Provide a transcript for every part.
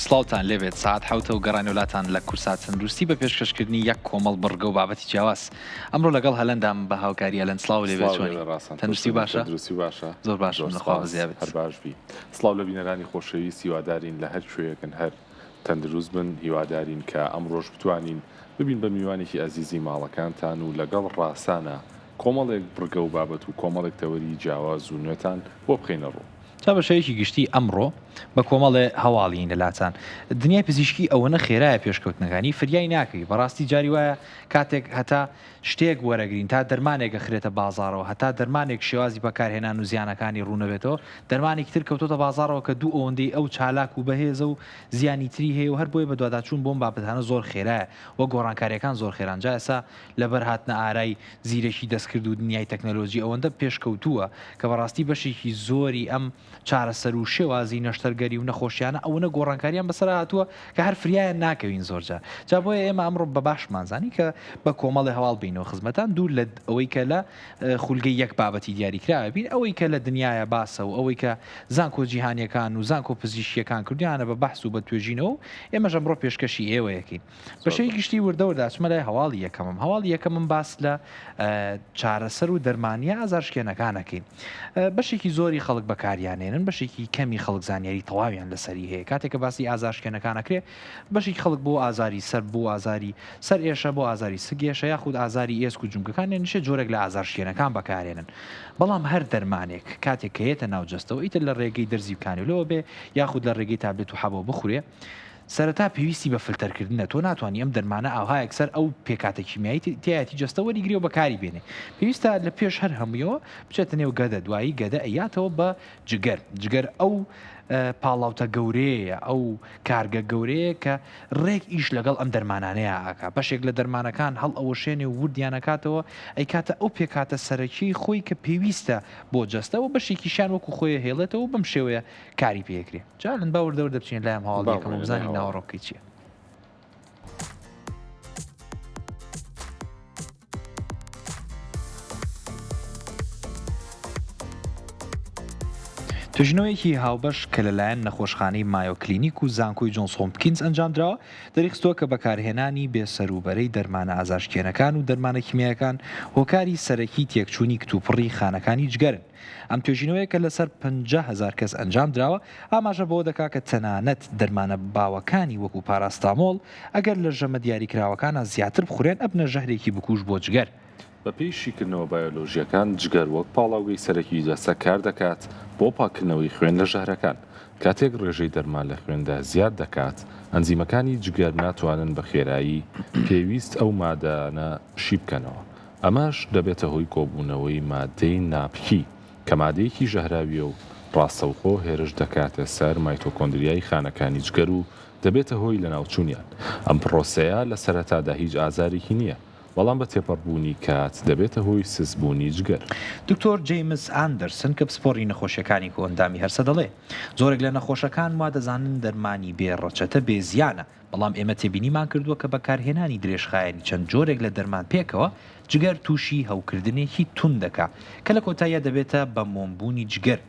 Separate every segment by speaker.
Speaker 1: سڵاوتان لێبێت سەعات حەوتە و گەڕاینەوە لاتان لە کوردسات تەندروستی بە پێشکەشکردنی یەک کۆمەڵ بڕگە و بابەتی جیاواز ئەمڕۆ لەگەڵ هەلەندام بە هاوکاری هەلەند سڵاو لێبێت
Speaker 2: سڵاو
Speaker 1: چۆنی
Speaker 2: لێبێ ڕاسان تۆ
Speaker 1: تەندروستی
Speaker 2: چۆنی
Speaker 1: باشە
Speaker 2: تەندروستی باشە
Speaker 1: زۆر باشم
Speaker 2: زۆر
Speaker 1: لە خوا
Speaker 2: سپاس
Speaker 1: بەزیا بێت
Speaker 2: هەر باش بی سڵاو لە بینەرانی خۆشەویست هیوادارین لە هەر کوێیەکن هەر تەندروست بن هیوادارین کە ئەمڕۆش بتوانین ببین بە میوانێکی ئەزیزی ماڵەکانتان و لەگەڵ ڕاسانا کۆمەڵێک بڕگە و بابەت و کۆمەڵێک تەوەری جیاواز و نوێتان بۆ بخەینە ڕوو.
Speaker 1: جا بە شێوەیەکی گشتی ئەمڕۆ بە کۆمەڵێ هەواڵین لە لاتان. دنیای پزیشکی ئەوەنە خێرایە پێشکەوتنەکانی فریای ناکەوی بەڕاستی جاری وایە کاتێک هەتا شتێک وەرەگرین تا دەرمانێک ئەخرێتە بازاڕەوە هەتا دەرمانێک شێوازی بەکارهێنان و زیانەکانی ڕوونەبێتەوە دەرمانێکی تر کەوتۆتە بازاڕەوە کە دوو ئەوەندەی ئەو چالاک و بەهێزە و زیانی تری هەیە و هەر بۆیە بەدواداچوون بۆم بابەتانە زۆر خێرایە و گۆڕانکاریەکان زۆر خێران جا ئێستا لەبەر هاتنە ئارای زیرەکی دەستکرد و دنیای تەکنەلۆجی ئەوەندە پێشکەوتووە کە بەڕاستی بەشێکی زۆری ئەم چارەسەر و شێوازی نەشتەرگەری و نەخۆشیانە ئەوەنە گۆڕانکاریان بەسەرا هاتووە کە هەر فریایان ناکەوین زۆرجار جا بۆیە ئێمە ئەمڕۆ بە باشمان زانی کە بە کۆمەڵێ هەواڵ بینەوە خزمەتان دوور لە ئەوەی کە لە خولگەی یەک بابەتی دیاریکراوە بین ئەوەی کە لە دنیاە باسە و ئەوەی کە زانکۆ جیهانیەکان و زانکۆ پزیشکیەکان کردویانە بە بەحس و بە توێژینەوە و ئێمەش ئەمڕۆ پێشکەشی ئێوەیەکەین. بە شێوەی گشتی وردە وردە ئەچمە لای هەواڵی یەکەمم هەواڵی یەکەمم باس لە چارەسەر و دەرمانیە ئازارشکێنەکان ئەکەین بەشێکی زۆری خەڵک بەکاریانێنن بەشێکی کەمی خەڵک زانیاری تەواویان لەسەری هەیە کاتێک کە باسی ئازارشکێنەکان ئەکرێ بەشێکی خەڵک بۆ ئازاری سەر بۆ ئازاری سەر ئێشە بۆ ئازاری سک ئێشە یاخود ئازاری ئێسک و جومگەکان نشێ جۆرێک لە ئازارشکێنەکان بەکارێنن بەڵام هەر دەرمانێک کاتێک کە یەتە ناو جەستەوە ئیتر لە ڕێگەی دەرزی و کانیولەوە بێ یاخود لە ڕێگەی تابلێت و حەبەوە بخورێ سەرەتا پێویستی بە فلتەرکردنە، تۆ ناتوانی ئەم دەرمانە ئاوها یەکسەر ئەو پێکهاتە کیمیایی تیایەتی جەستە وەریگرێ و بەکاری بێنێ، پێویستە لە پێش هەر هەموویەوە بچێتە نێو گەدە، دوایی گەدە ئەیاتەوە بە جگەر، جگەر ئەو پاڵاوتە گەورەیە، ئەو کارگە گەورەیە کە ڕێک ئیش لەگەڵ ئەم دەرمانانەیا ئەکا، بەشێک لە دەرمانەکان هەڵئەوەشێنێ و وردیان ئەکاتەوە ئەیکاتە ئەو پێکهاتە سەرەکیەی خۆی کە پێویستە بۆ جەستە و بەشێکیشیان وەکو خۆی ئەهێڵێتەوە و بەم شێوەیە کاری پێکرێ. جا من با وردە وردە بچینە لای ئەم هەواڵ
Speaker 2: با
Speaker 1: یەکەم و
Speaker 2: بڕۆینە لای
Speaker 1: بزانین
Speaker 2: هەواڵ.
Speaker 1: ناوەڕۆکەکەی چییە. توێژینەوەیەکی هاوبەش کە لەلایەن نەخۆشخانەی مایۆ کلینیک و زانکۆی جۆنس هۆپکینز ئەنجامدراوە، دەریخستووە کە بەکارهێنانی بێسەروبەرەی دەرمانە ئازارشکێنەکان و دەرمانە کیمیایەکان هۆکاری سەرەکی تێکچوونی کتوپڕی خانەکانی جگەرن. ئەم توێژینەوەیە کە لەسەر 50,000 کەس ئەنجام دراوە، ئاماژە بەوە دەکات کە تەنانەت دەرمانە باوەکانی وەکو پاراستامۆڵ ئەگەر لە ژەمە دیاریکراوەکانا زیاتر بخورێن ئەبنە ژەهرێکی بکوژ بۆ جگەر.
Speaker 2: بەپێی شیکردنەوە بایۆلۆژییەکان، جگەر وەک پاڵاوگەی سەرەکی جەستە کاردەکات بۆ پاککردنەوەی خوێن لە ژەهرەکان. کاتێک ڕێژەی دەرمان لە خوێندا زیاد دەکات، ئەنزیمەکانی جگەر ناتوانن بە خێرایی پێویست ئەو مادانە شیبکەنەوە، ئەمەش دەبێتە هۆی کۆبوونەوەی ماددەی ناپکی کە مادەیەکی ژەهراوییە و ڕاستەوخۆ هێرش دەکاتە سەر مایتۆکۆندریای خانەکانی جگەر و دەبێتە هۆی لەناوچوونیان. ئەم پڕۆسەیە لە سەرەتادا هیچ ئازارێکی نییە، بەڵام بە تێپەڕبوونی کات دەبێتە هۆی سستبوونی جگەر.
Speaker 1: دکتۆر جەیمس ئاندەرسن کە پسپۆڕی نەخۆشییەکانی کۆئەندامی هەرسە دەڵێ، زۆرێک لە نەخۆشەکان وادەزانن دەرمانی بێ ڕەچەتە بێ زیانە، بەڵام ئێمە تێبینیمان کردووە کە بەکارهێنانی درێژخایەنی چەند جۆرێک لە دەرمان پێکەوە، جگەر تووشی هەوکردنێکی توند دەکا، کە لە کۆتاییا دەبێتە بە مۆمبوونی جگەر.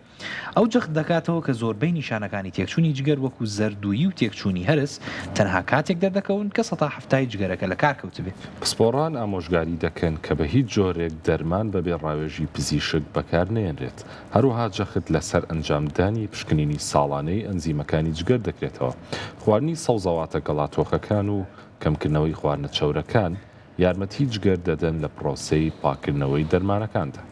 Speaker 1: ئەو جەخت دەکاتەوە کە زۆربەی نیشانەکانی تێکچوونی جگەر وەکو زەردوویی و تێکچوونی هەرس تەنها کاتێک دەردەکەون کە سەتا حەفتای جگەرەکە لەکار کەوتبێ.
Speaker 2: پسپۆڕان ئامۆژگاری دەکەن کە بە هیچ جۆرێک دەرمان بەبێ ڕاوێژی پزیشک بەکار نەیەنرێت، هەروەها جەخت لەسەر ئەنجامدانی پشکنینی ساڵانەی ئەنزیمەکانی جگەر دەکرێتەوە. خواردنی سەوزەواتە گەڵاتۆخەکان و کەمکردنەوەی خواردنە چەورەکان یارمەتی جگەر دەدەن لە پرۆسەی پاککردنەوەی دەرمانەکاندا.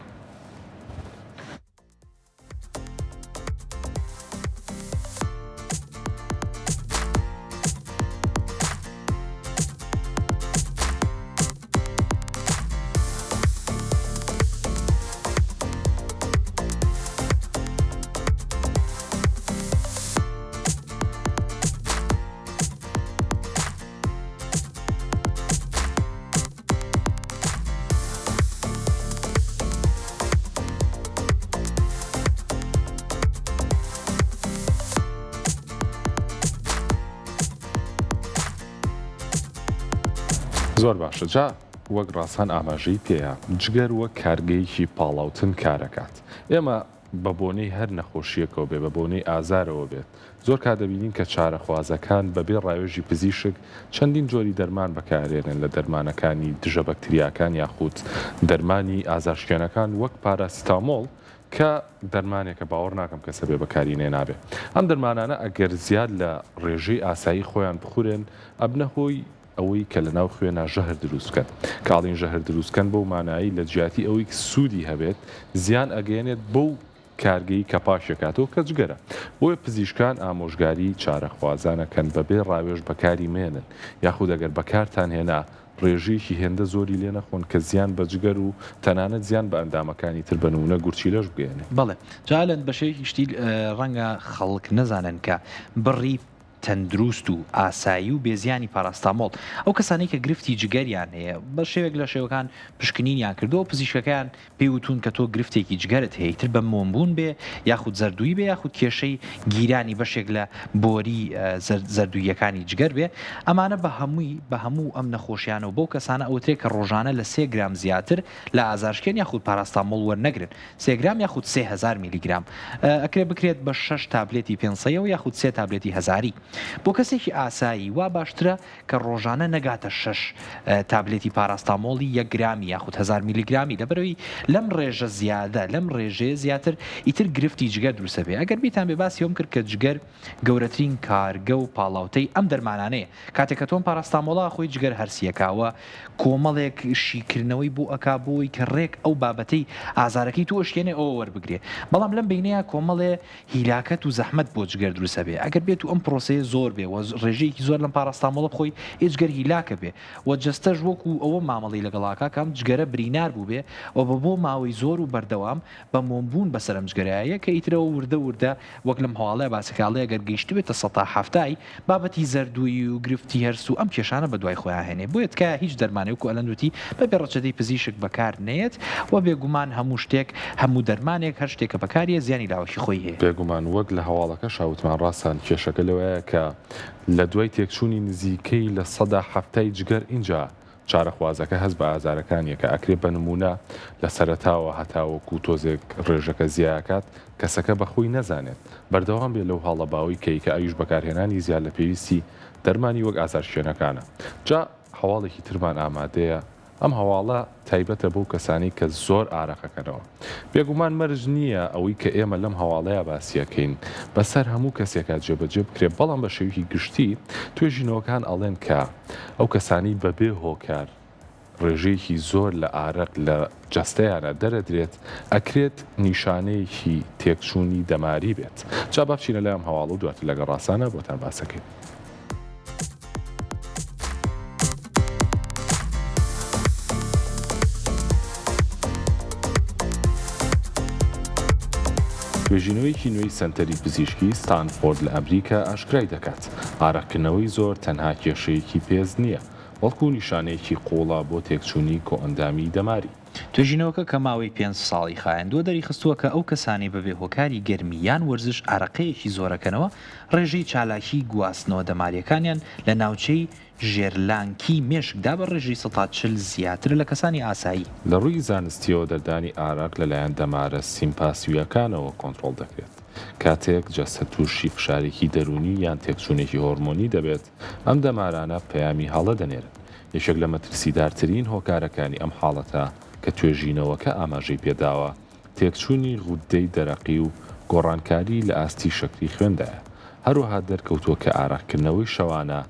Speaker 2: زۆر باشە جا وەک ڕاسان ئاماژەی پێیە جگەر وەک کارگەیەکی پاڵاوتن کارەکات ئێمە. بە بۆنەی هەر نەخۆشییەکەوە بێت، بە بۆنەی ئازارەوە بێت، زۆر کات دەبینین کە چارەخوازەکان بەبێ ڕاوێژی پزیشک چەندین جۆری دەرمان بەکارێنن لە دەرمانەکانی دژە بەکتریاکان یاخود دەرمانی ئازارشکێنەکان وەک پاراسیتامۆڵ کە دەرمانێکە باوەڕ ناکەم کەس هەبێ بەکاری نەێنابێ. ئەم دەرمانانە ئەگەر زیاد لە ڕێژەی ئاسایی خۆیان بخورێن ئەبنە هۆی ئەوەی کە لەناو خوێنا ژەهر دروست بکەن. کە ئەڵێین ژەهر دروست بکەن بەو مانایەی لە جیاتی ئەوەی سوودی هەبێت زیان ئەگەیەنێت بەو کارگەی کە پاکیەکاتەوە کە جگەرە. بۆیە پزیشکان ئامۆژگاری چارەخوازان ئەکەن بەبێ ڕاوێژ بەکاری مەیەنن یاخود ئەگەر بەکارتان هێنا ڕێژەیەکی هێندە زۆری لێ نەخۆن کە زیان بە جگەر و تەنانەت زیان بە ئەندامەکانی تر بە نموونە گورچیلەش بگەیەنێ.
Speaker 1: بەڵێ جا لە بەشێکی گشتی ڕەنگە خەڵک نەزانن کە بڕی تەندروست و ئاسایی و بێ زیانی پاراستامۆڵ ئەو کەسانەی کە گرفتی جگەریان هەیە بە شێوێک لە شێوەکان پشکنینیان کردووە و پزیشکەکەیان پێی وتوون کە تۆ گرفتێکی جگەرت هەیە ئیتر بە مۆمبوون بێ یاخود زەردوویی بێ یاخود کێشەی گیرانی بەشێک لە بۆری زەردووییەکانی جگەر بێ ئەمانە بە هەمووی بە هەموو ئەم نەخۆشیانە و بەو کەسانە ئەوترێ کە ڕۆژانە لە سێ گرام زیاتر لە ئازارشکێن یاخود پاراستامۆڵ وەرنەگرن سێ گرام یاخود 3000 میلیگرام ئەکرێ بکرێت بە شەش تابلێتی پێنسەیەوە یاخود سێ تابلێتی هەزاری بۆ کەسێکی ئاسایی وا باشترە کە ڕۆژانە نەگاتە شەش تابلێتی پاراستامۆڵی یەک گرامی یاخود هەزار میلیگرامی لەبەرئەوەی لەم ڕێژە زیادە لەم ڕێژەیە زیاتر ئیتر گرفتی جگەر دروست ئەبێ ئەگەر بیرتان بێ باسی ئەوەم کرد کە جگەر گەورەترین کارگە و پاڵاوتەی ئەم دەرمانانەیە کاتێک کە تۆ ئەم پاراستامۆڵە ئەخۆی جگەر هەرسیەکا و کۆمەڵێک شیکردنەوەی بۆ ئەکا بۆی کە ڕێک ئەو بابەتەی ئازارەکەی تۆ ئەشکێنێ ئەوە وەربگرێ بەڵام لەم بەینەیا کۆمەڵێ هیلاکەت و زەحمەت بۆ جگەر دروست ئەبێ ئەگەر بێت و ئەم پرۆسەیە زۆر بێ و ڕێژەیەکی زۆر لەم پاراستامۆڵە بخۆی ئێ جگەر هیلاکە بێ و جەستەش وەکو ئەوە مامەڵەی لەگەڵ ئەکا کە ئەم جگەرە برینار بووبێ و بە بۆ ماوەی زۆر و بەردەوام بە مۆم بوون بەسەر ئەم جگەرەیە کە ئیتر ئەوە وردە وردە وەک لەم هەواڵەیا باسی کرا ئەڵێ ئەگەر گەیشتبێتە سەتا حەفتای بابەتی زەردوویی و گرفتی هەرس و ئەم کێشانە بەدوای خۆیان هێنێ بۆیە تکایە هیچ دەرمانێ وەکو ئەلەند وتی بەبێ ڕەچەتەی پزیشک بەکار نەیەت و بێگومان هەموو شتێک هەموو دەرمانێک هەر شتێک کە بەکاریە زیانی لاوەکی خۆی هەیە.
Speaker 2: بێگومان وەک لە هەواڵەکەشا وتمان ڕاستان کێشەکە لەوەیە کە لە دوای تێکچوونی نزیکەی لە سەدا حەفتای جگەر ئینجا چارەخوازەکە هەست بە ئازارەکانیە کە ئەکرێ بە نموونە لە سەرەتاوە هەتاوەکو تۆزێک ڕێژەکە زیاکات کەسەکە بە خۆی نەزانێت بەردەوام بێ لەو هاڵە باوەی کەی کە ئەویش بەکارهێنانی زیاد لە پێویستی دەرمانی وەک ئازارشکێنەکانە جا هەواڵێکی ترمان ئامادەیە ئەم هەواڵە تایبەتە بەو کەسانەی کە زۆر ئارەقەکەنەوە. بێگومان مەرج نییە ئەوەی کە ئێمە لەم هەواڵەیا باسیەکەین بەسەر هەموو کەسێکا جێبەجێ بکرێت بەڵام بە شێوەیەکی گشتی توێژینەوەکان ئەڵێن کە ئەو کەسانەی بەبێ هۆکار ڕێژەیەکی زۆر لە ئارەق لە جەستەیانا دەرەدرێت ئەکرێت نیشانەیەکی تێکچوونی دەماری بێت. جا با بچینە لای ئەم هەواڵە و دواتر لەگەڵ ڕاسانە بۆتان باسەکەین. توێژینەوەیەکی نوێی سەنتەری پزیشکی ستانفۆرد لە ئەمریکا ئاشکرای دەکات، ئارەقکردنەوەی زۆر تەنها کێشەیەکی پێست نییە، بەڵکو نیشانەیەکی قووڵە بۆ تێکچوونی کۆئەندامی دەماری.
Speaker 1: توێژینەوەکە کە ماوەی پێنج ساڵی خایاندووە دەریخستووە کە ئەو کەسانەی بەبێ هۆکاری گەرمی یان وەرزش ئارەقەیەکی زۆرەکەنەوە ڕێژەی چالاکیی گواستنەوە دەمارییەکانیان لە ناوچەی ژێرلانکی مێشکدا بە ڕێژەی 40% زیاترە لە کەسانی ئاسایی.
Speaker 2: لە ڕووی زانستییەوە دەردانی ئارەق لەلایەن دەمارە سیمپاسییەکانەوە کۆنترۆڵ دەکرێت. کاتێک جەستە تووشی فشارێکی دەروونی یان تێکچوونێکی هۆرمۆنی دەبێت، ئەم دەمارانە پەیامی هەڵە دەنێرن. یەکێک لە مەترسیدارترین هۆکارەکانی ئەم حاڵەتە کە توێژینەوەکە ئاماژەی پێداوە، تێکچوونی غوددەی دەرەقی و گۆڕانکاری لە ئاستی شەکری خوێندایە. هەروەها دەرکەوتووە کە ئارەقکردنەوەی شەوانە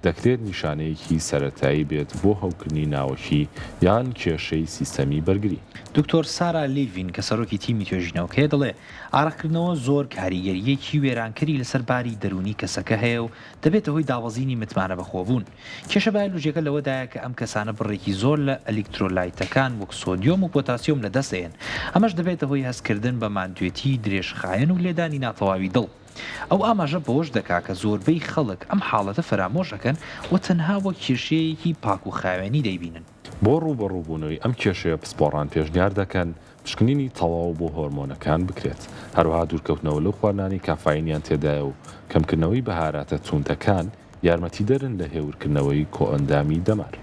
Speaker 2: دەکرێت نیشانەیەکی سەرەتایی بێت بۆ هەوکردنی ناوەکی یان کێشەی سیستەمی بەرگری.
Speaker 1: دکتۆر سارا لیڤین کە سەرۆکی تیمی توێژینەوەکەیە دەڵێ، ئارەقکردنەوە زۆر کاریگەرییەکی وێرانکەری لەسەر باری دەروونی کەسەکە هەیە و دەبێتە هۆی دابەزینی متمانە بەخۆبوون. کێشە بایۆلۆژییەکە لەوەدایە کە ئەم کەسانە بڕێکی زۆر لە ئەلیکترۆلایتەکان وەک سۆدیۆم و پۆتاسیۆم لەدەست دەیەن، ئەمەش دەبێتە هۆی هەستکردن بە ماندوێتیی درێژخایەن و لێدانی ناتەواوی دڵ. ئەو ئاماژە بەوەش دەکا کە زۆربەی خەڵک ئەم حاڵەتە فەرامۆش ئەکەن و تەنها وەک کێشەیەکی پاک و خاوێنی دەیبینن.
Speaker 2: بۆ ڕووبەڕووبوونەوەی ئەم کێشەیە پسپۆڕان پێشنیار دەکەن پشکنینی تەواو بۆ هۆرمۆنەکان بکرێت، هەروەها دوورکەوتنەوە لەو خواردنانەی کافاینیان تێدایە و کەمکردنەوەی بەهاراتە تووندەکان یارمەتیدەرن لە هێورکردنەوەی کۆئەندامی دەمار.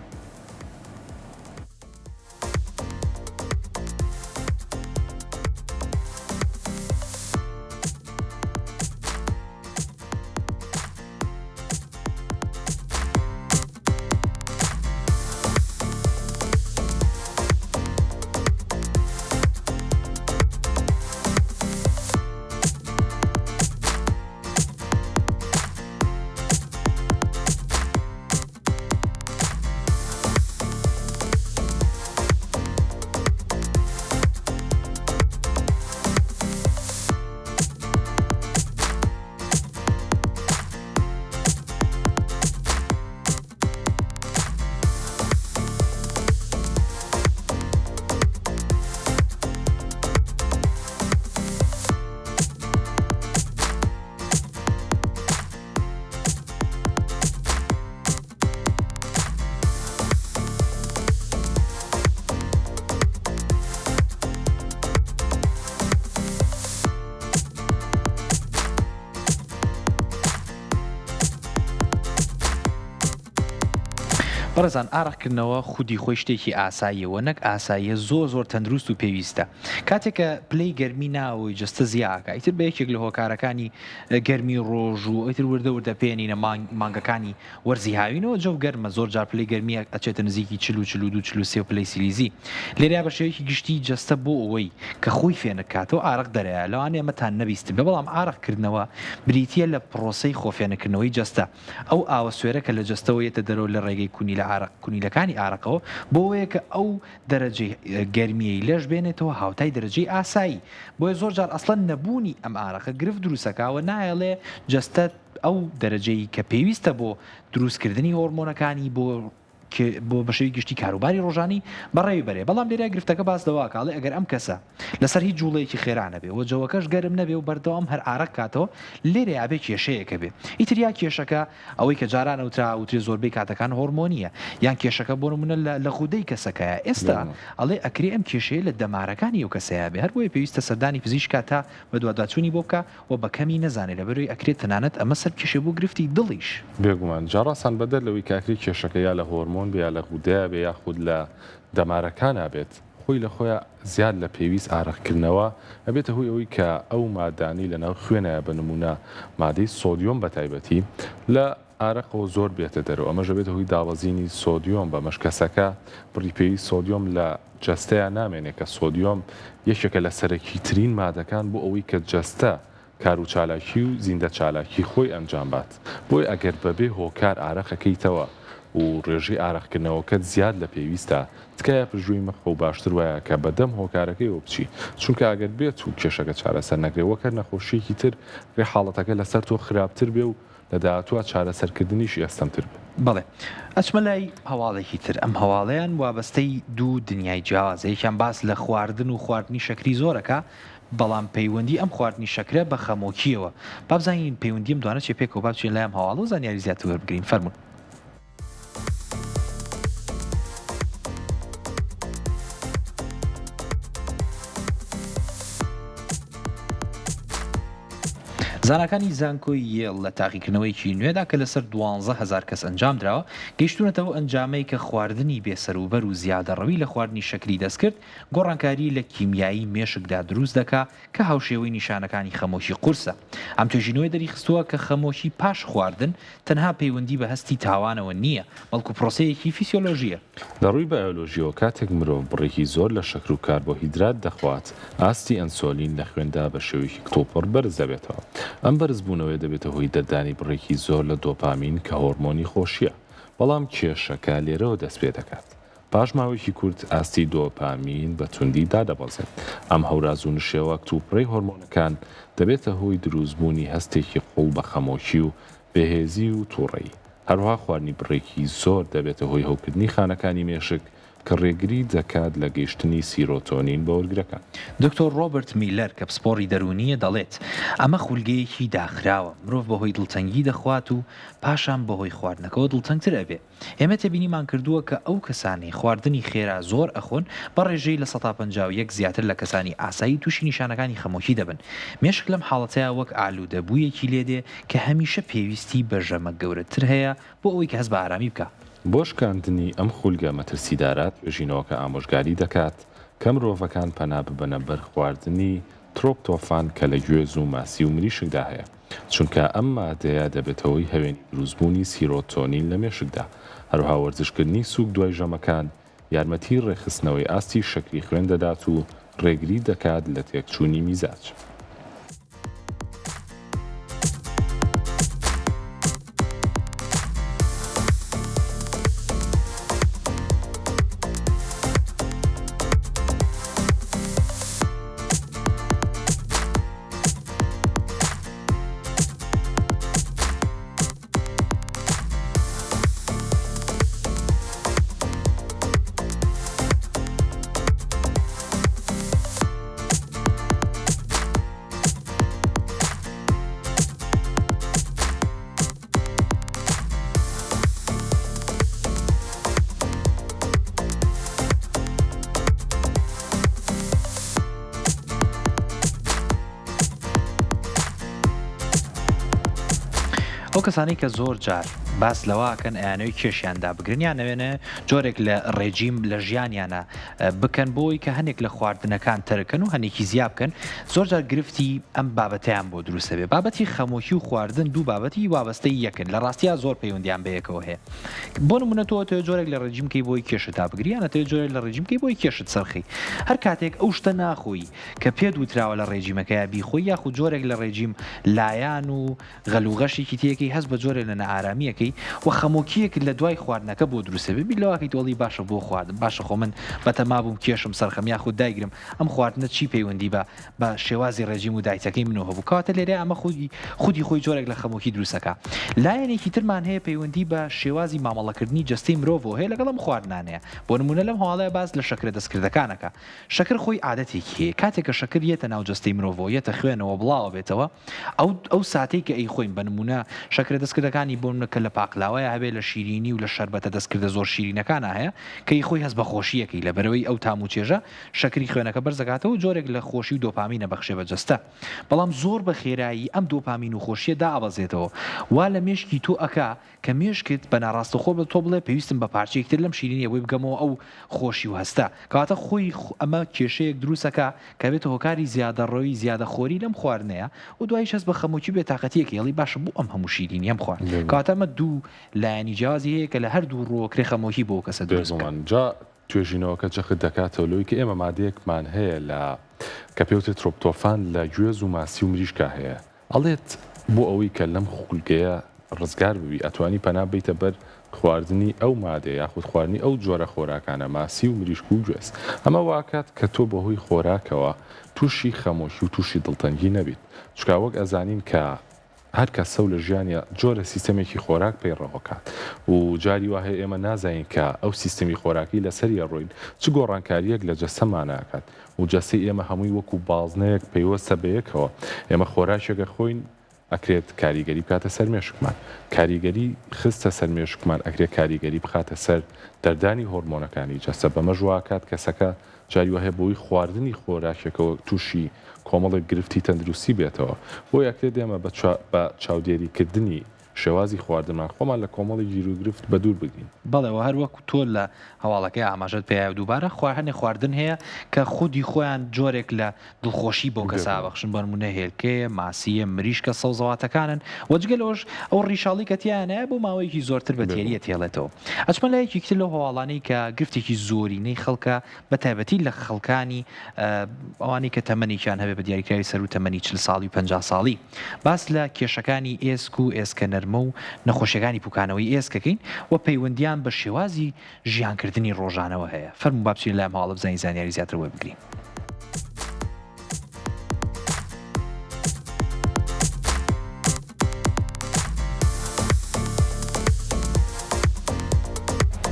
Speaker 1: بەڕێزان ئارەقکردنەوە خودی خۆی شتێکی ئاساییە وە نەک ئاساییە زۆر زۆر تەندروست و پێویستە کاتێک کە پلەی گەرمی ناوەوەی جەستە زیاکا ئیتر بە یەکێک لە هۆکارەکانی گەرمی ڕۆژ و ئیتر وردە وردە پێنینە مانگەکانی وەرزی هاوینەوە جەو گەرمە زۆر جار پلەی گەرمی ئەچێتە نزیکی 40 و 42 43 پلەی سیلیزی لێرە بە شێوەیەکی گشتی جەستە بۆ ئەوەی کە خۆی فێنک کاتەوە ئارەق دەرەیە لەوانەیە ئەمەتان نەبیستبێ بەڵام ئارەق کردنەوە بریتییە لە پرۆسەی خۆفێنککردنەوەی جەستە ئەو ئاوە سوێرە کە لە جەستەوە یەتە دەرەوە لە ڕێگەی کونیلە ئارەق کونیلەکانی ئارەقەوە بۆ ئەوەیە کە ئەو دەرەجەی گەرمیەی لەش بێنێتەوە هاوتای دەرەجەی ئاسایی بۆیە زۆر جار ئەسڵەن نەبوونی ئەم ئارەقە گرفت دروستەکا و نایەڵێ جەستە ئەو دەرەجەی کە پێویستە بۆ دروستکردنی هۆرمۆنەکانی بۆ بۆ بە شێوەی گشتی کاروباری ڕۆژانی بەڕێوی بەرێ بەڵام لێرە گرفتەکە باس لەوە ئەکا ئەڵێ ئەگەر ئەم کەسە لەسەر هیچ جوڵەیەکی خێرا نەبێ و جەوەکەش گەرم نەبێ و بەردەوام هەر ئارەق کاتەوە لێرەیا ئەبێ کێشەیەک هەبێ ئیتر یا کێشەکە ئەوەی کە جاران ئەوترا ئەوترێ زۆربەی کاتەکان هۆرمۆنیە یان کێشەکە بۆ نمونە لە لە غودەی کەسەکەیە ئێستا ئەڵێ ئەکرێ ئەم کێشەیە لە دەمارەکانی ئەو کەسەیا بێ هەر بۆیە پێویستە سەردانی پزیشک کا تا بەدواداچوونی بۆ بکا و بە کەمی نەزانێ لەبەرئەوەی ئەکرێ تەنانەت ئەمە سەربکێشێ بۆ گرفتی دڵیش.
Speaker 2: بێگومان جا ڕاستان بەدەر لەوەی کە ئەکرێ کێشەکە یا لە هۆرمۆن بێ یا لە غودەیا بێ یاخود لە دەمارەکانا بێت خۆی لە خۆیا زیاد لە پێویست ئارەق کردنەوە ئەبێتە هۆی ئەوەی کە ئەو مادانەی لە ناو خوێنایە بە نموونە مادەی سۆدیۆم بە تایبەتی لە ئارەقەوە زۆر بێتە دەرەوە ئەمەش ئەبێتە هۆی دابەزینی سۆدیۆم بەمەش کەسەکە بڕی پێویست سۆدیۆم لە جەستەیا نامێنێ کە سۆدیۆم یەکێکە لە سەرەکی ترین مادەکان بۆ ئەوەی کە جەستە کاروچالاکی و زیندە چالاکی خۆی ئەنجام بات بۆیە ئەگەر بەبێ هۆکار ئارەق ئەکەیتەوە و ڕێژەی ئارەق کردنەوەکەت زیاد لە پێویستە تکایە پشتگوێی مەخە و باشتر وایە کە بەدەم هۆکارەکەیەوە بچی چونکە ئەگەر بێت و کێشەکە چارەسەر نەکرێ وەک هەر نەخۆشیەکی تر رێ حاڵەتەکە لەسەر تۆ خراپتر بێ و لە داهاتووا چارەسەرکردنیشی ئەستەمتر بێ.
Speaker 1: بەڵێ. ئەچمە لای هەواڵێکی تر. ئەم هەواڵەیان وابەستەی دوو دنیای جیاوازە. یەکیان باس لە خواردن و خواردنی شەکری زۆر ئەکا، بەڵام پەیوەندی ئەم خواردنی شەکرە بە خەمۆکییەوە. با بزانین پەیوەندی ئەم دوانە چیە پێکەوە با بچینە لای ئەم هەواڵە و زانیاری زیاتر وەربگرین. فەرموون. زاناکانی زانکۆی یێڵ لە تاقیکردنەوەیەکی نوێدا کە لەسەر 12,000 کەس ئەنجامدراوە، گەیشتوونەتە ئەو ئەنجامەی کە خواردنی بێسەروبەر و زیادەڕەوی لە خواردنی شەکری دەستکرد گۆڕانکاری لە کیمیایی مێشکدا دروست دەکا کە هاوشێوەی نیشانەکانی خەمۆکی قورسە. ئەم توێژینەوەیە دەریخستووە کە خەمۆکی پاش خواردن تەنها پەیوەندی بە هەستی تاوانەوە نییە، بەڵکو پرۆسەیەکی فیسیۆلۆژییە.
Speaker 2: لە ڕووی بایۆلۆژییەوە کاتێک مرۆڤ بڕێکی زۆر لە شەکر و کاربۆهیدرات دەخوات، ئاستی ئەنسۆلین لە خوێندا بە شێوەیەکی کتوپڕ بەرز دەبێتەوە. ئەم بەرزبوونەوەیە دەبێتە هۆی دەردانی بڕێکی زۆر لە دۆپامین کە هۆرمۆنی خۆشییە. بەڵام کێشەکە لێرەوە دەست پێدەکات. پاش ماوەیەکی کورت ئاستی دۆپامین بە توندی دادەبەزێت. ئەم هەوراز و نشێوە کتوپڕەی هۆرمۆنەکان دەبێتە هۆی دروستبوونی هەستێکی قوڵ بە خەمۆکی و بێهێزی و توڕەیی. هەروەها خواردنی بڕێکی زۆر دەبێتە هۆی هەوکردنی خانەکانی مێشک کە ڕێگری دەکات لە گەیشتنی سیرۆتۆنین بە وەرگرەکان.
Speaker 1: دکتۆر ڕۆبەرت میلەر کە پسپۆڕی دەروونییە دەڵێت، ئەمە خولگەیەکی داخراوە، مرۆڤ بەهۆی دڵتەنگی دەخوات و پاشان بەهۆی خواردنەکەوە دڵتەنگتر ئەبێ. ئێمە تێبینیمان کردووە کە ئەو کەسانەی خواردنی خێرا زۆر ئەخۆن بە ڕێژەی 51% زیاتر لە کەسانی ئاسایی تووشی نیشانەکانی خەمۆکی دەبن. مێشک لەم حاڵەتەیا وەک ئالوودەبوویەکی لێدێ کە هەمیشە پێویستی بە ژەمە گەورەتر هەیە بۆ ئەوەی کە هەست بە ئارامی بکا.
Speaker 2: بۆ شکاندنی ئەم خولگە مەترسیدارە توێژینەوەکە ئامۆژگاری دەکات کە مرۆڤەکان پەنا ببەنە بەر خواردنی ترۆپتۆفان کە لە گوێز و ماسی و مریشکدا هەیە، چونکە ئەم مادەیە دەبێتە هۆی هەوێنی دروستبوونی سیرۆتۆنین لە مێشکدا، هەروەها وەرزشکردنی سووک دوای ژەمەکان یارمەتی ڕێکخستنەوەی ئاستی شەکری خوێن دەدات و ڕێگری دەکات لە تێکچوونی میزاج.
Speaker 1: ئەو کەسانەی کە زۆر جار باس لەوە ئەکەن ئەیانەوێ کێشیان دابگرن یان ئەوێنێ جۆرێک لە ڕێجیم لە ژیانیانە بکەن بۆی کە هەنێک لە خواردنەکان تەرکەن و هەنێکی زیا بکەن زۆر جار گرفتی ئەم بابەتیان بۆ دروستە بێ بابەتی خەمۆکی و خواردن دوو بابەتی وابەستەی یەکن لە ڕاستیا زۆر پەیوەندیان بەیەکەوە هەیە بۆ نمونە تۆ ئەتەوێ جۆرێک لە ڕێجیم کەی بۆی کێشت دابگری یان ئەتەوێ جۆرێک لە ڕێجیم کەی بۆی کێشت سەرخەی هەر کاتێک ئەو شتە ناخۆی کە پێت وتراوە لە ڕێجیمەکەیا بیخۆی یاخود جۆرێک لە ڕێجیم لایان و غەل و غەشێکی تێکەی هەست بە جۆرێ لە نائارامیەکەی و خەمۆکیەک لە دوای خواردنەکە بۆ دروست ئەبێ بیر لەوە ئەکەیتەوە ئەڵێی باشە بۆ خواردم باشە خۆ من بەتەما بووم کێشم سەرخەم یاخود دایگرم ئەم خواردنە چی پەیوەندی بە بە شێوازی ڕێجیم و دایتەکەی منەوە هەبوو کەواتە لێرەیا ئەمە خودی خودی خۆی جۆرێک لە خەمۆکی دروست ئەکا لایەنێکی ترمان هەیە پەیوەندی بە شێوازی مامەڵەکردنی جەستەی مرۆڤەوە هەیە لەگەڵ ئەم خواردنانەیە بۆ نمونە لەم هەواڵەیا باس لە شەکرە دەستکردەکان ئەکا شەکر خۆی عادەتێکی هەیە کاتێک کە شەکر یەتە ناو جەستەی مرۆڤەوە یەتە خوێنەوە بڵاوەبێتەوە ئەو ئەو ساتەی کە ئەیخۆین بە نموونە شەکرە دەستکردەکانی بۆ نموونە کە لە پاقلاوەیا هەبێ لە شیرینی و لە شەربەتە دەستکردە زۆر شیرینەکانا هەیە کە ئەیخۆی هەست بە خۆشی ئەکەی لەبەرئەوەی ئەو تام و چێژە شەکری خوێنەکە بەرز ئەکاتەوە و جۆرێک لە خۆشی و دۆپامین ئەبەخشێ بە جەستە بەڵام زۆر بە خێرایی ئەم دۆپامین و خۆشیە دائەبەزێتەوە وا لە مێشکی تۆ ئەکا کە مێشکت بە ناڕاستەوخۆ بە تۆ بڵێ پێویستم بە پارچەیەکی تر لەم شیرینیە بۆی بگەمەوە ئەو خۆشی و هەستە کەواتە خۆی ئەمە کێشەیەک دروست ئەکا کە بێتە هۆکاری زیادەڕەوی زیادە خۆری لەم خواردنەیە و دواییش هەست بە خەمۆکی و بێتاقەتیەکەی ئەڵێی باشە بۆ ئەم هەموو شیرینیەم خوارد کەواتە ئەمە دوو لایەنی جیاوازی هەیە کە لە هەردوو ڕووەوە کرێ خەمۆکی بۆ ئەو کەسە دروست بکا.
Speaker 2: بێگومان جا توێژینەوەکە جەخت دەکاتەوە لەوەی کە ئێمە مادەیەکمان هەیە لە کە پێوترێت ترۆپتۆفان لە گوێز و ماسی و مریشکا هەیە ئەڵێت بۆ ئەوەی کە لەم خولگەیە ڕزگار ببی ئەتوانی پەنا بەیتە بەر خواردنی ئەو مادەیە یاخود خواردنی ئەو جۆرە خۆراکانە ماسی و مریشک و گوێز ئەمە واکات کە تۆ بەهۆی خۆراکەوە توشی خەمۆکی و توشی دڵتەنگی نەبیت چونکە وەک ئەزانین کە هەر کەسە و لە ژیانیا جۆرە سیستەمێکی خۆراک پەیڕەو ئەکات و جاری وا هەیە ئێمە نازانین کە ئەو سیستەمی خۆراکەی لەسەری ئەڕۆین چ گۆڕانکارییەک لە جەستەمانا ئەکات و جەستەی ئێمە هەمووی وەکو بازنەیەک پەیوەستە بەیەکەوە ئێمە خۆراکێک ئەخۆین ئەکرێت کاریگەری بکاتە سەر مێشکمان کاریگەری خستە سەر مێشکمان ئەکرێت کاریگەری بخاتە سەر دەردانی هۆرمۆنەکانی جەستە بەمەش وا ئەکات کەسەکە جاری وا هەیە بەهۆی خواردنی خۆراکێکەوە تووشی کۆمەڵێک گرفتی تەندروستی بێتەوە بۆیە ئەکرێت ئێمە بە چاودێری کردنی شێوازی خواردنمان خۆمان لە کۆمەڵێک گیروگرفت بەدوور بگرین.
Speaker 1: بەڵێ وە هەر وەک تۆ لە هەواڵەکەی ئاماژەت پێیا دووبارە خوا هەنێ خواردن هەیە کە خودی خۆیان جۆرێک لە دڵخۆشی بەو کەسە ئەبەخشن بۆ نموونە هێلکەیە، ماسییە، مریشکە، سەوزەواتەکانن وە جگە لەوەش ئەو ڕیشاڵەی کە تیایانایە بۆ ماوەیەکی زۆرتر بە تێرییە تێڵێتەوە. ئەچمە لایەکی تر لەو هەواڵانەی کە گرفتێکی زۆرینەی خەڵکە بە تایبەتی لە خەڵکانی ئەوانەی کە تەمەنێکیان هەبێ بە دیاریکراوی سەروو تەمەنی 40 ساڵی و 50 ساڵی باس لە کێشەکانی ئێسک و ئێسکە نەرمە و نەخۆشیەکانی پوکانەوەی ئێسکەکەین و پەیوەندیان بە شێوازی ژیانکردنی ڕۆژانەوە هەیە فەرموو با بچینە لای ئەم هەواڵە بزانین زانیاری زیاتر وەربگرین.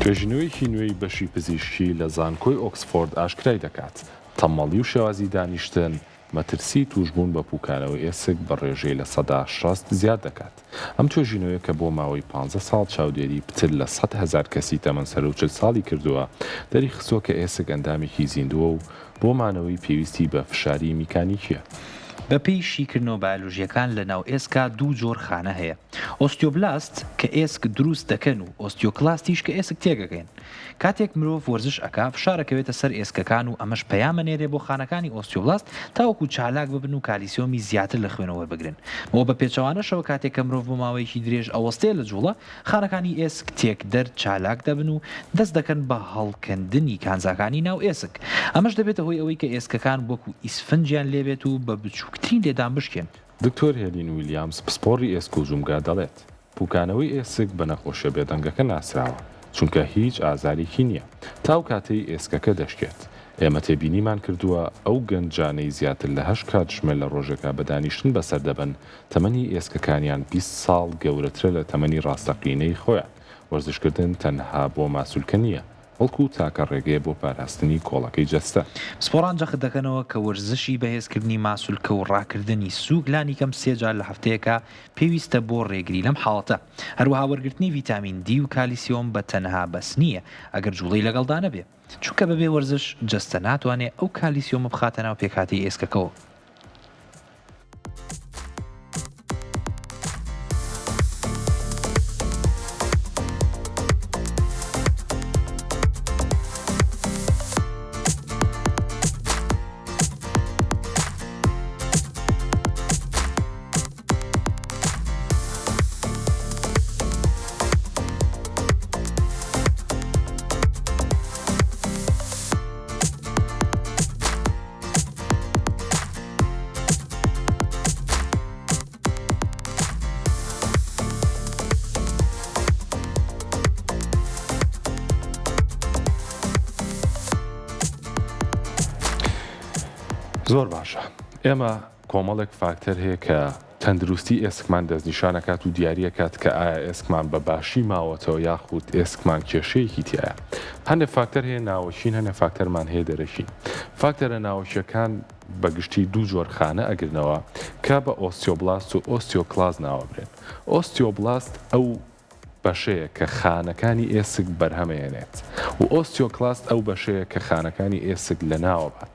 Speaker 2: توێژینەوەیەکی نوێی بەشی پزیشکی لە زانکۆی ئۆکسفۆرد ئاشکرای دەکات، تەممەڵی و شێوازی دانیشتن مەترسیی تووشبوون بە پووکانەوەی ئێسک بە ڕێژەی 60% زیاد دەکات. ئەم توێژینەوەیە کە بۆ ماوەی پانزە ساڵ چاودێری پتر لە 100,000 کەسی تەمەن سەروو 40 ساڵی کردووە، دەریخستووە کە ئێسک ئەندامێکی زیندووە و بۆ مانەوەی پێویستی بە فشاری میکانیکییە.
Speaker 1: بەپێی شیکردنەوە بایۆلۆژییەکان لە ناو ئێسکا دوو جۆر خانە هەیە، ئۆستیۆبلاست کە ئێسک دروست دەکەن و ئۆستیۆکلاستیش کە ئێسک تێکەکەن. کاتێک مرۆڤ وەرزش ئەکا فشار ئەکەوێتە سەر ئێسکەکان و ئەمەش پەیام ئەنێرێ بۆ خانەکانی ئۆستیۆبلاست تاوەکو چالاک ببن و کالیسیۆمی زیاتر لە خوێنەوە وەربگرن. وە بە پێچەوانەشەوە کاتێک کە مرۆڤ بۆ ماوەیەکی درێژ ئەوەستێ لە جوڵە، خانەکانی ئێسک تێکدەر چالاک دەبن و دەست دەکەن بە هەڵکەندنی کانزاکانی ناو ئێسک. ئەمەش دەبێتە هۆی ئەوەی کە ئێسکەکان وەکو ئیسفنجیان لێبێت و بە بچووکترین لێدان بشکێن.
Speaker 2: دکتۆر هێلین ویلیامز پسپۆڕی ئێسک و جومگە دەڵێت، پوکانەوەی ئێسک بە نەخۆشیە بێدەنگەکە ناسراوە، چونکە هیچ ئازارێکی نییە تا ئەو کاتەی ئێسکەکە دەشکێت. ئێمە تێبینیمان کردووە ئەو گەنجانەی زیاتر لە هەشت کاتژمێر لە ڕۆژێکا بە دانیشتن بەسەر دەبەن، تەمەنی ئێسکەکانیان 20 ساڵ گەورەترە لە تەمەنی ڕاستەقینەی خۆیان. وەرزشکردن تەنها بۆ ماسولکە نییە، بەڵکو تاکە ڕێگەیە بۆ پاراستنی کۆڵەکەی جەستە.
Speaker 1: پسپۆڕان جەخت دەکەنەوە کە وەرزشی بەهێزکردنی ماسولکە و ڕاکردنی سووک لانیکەم سێ جار لە هەفتەیەکا پێویستە بۆ ڕێگری لەم حاڵەتە. هەروەها وەرگرتنی ڤیتامین دی و کالیسیۆم بە تەنها بەس نییە ئەگەر جوڵەی لەگەڵدا نەبێ. چونکە بەبێ وەرزش جەستە ناتوانێ ئەو کالیسیۆمە بخاتە ناو پێکهاتەی ئێسکەکەوە.
Speaker 2: زۆر باشە ئێمە کۆمەڵێک فاکتەر هەیە کە تەندروستی ئێسکمان دەستنیشان ئەکات و دیاری ئەکات کە ئایا ئێسکمان بە باشی ماوەتەوە یاخود ئێسکمان کێشەیەکی تیایە. هەندێک فاکتەر هەیە ناوەکین هەندێک فاکتەرمان هەیە دەرەکین. فاکتەرە ناوەکیەکان بە گشتی دوو جۆر خانە ئەگرنەوە کە بە ئۆستیۆبلاست و ئۆستیۆکلاست ناوەبرێن. ئۆستیۆبلاست ئەو بەشەیە کە خانەکانی ئێسک بەرهەمەیەنێت و ئۆستیۆکلاست ئەو بەشەیە کە خانەکانی ئێسک لەناوەبات.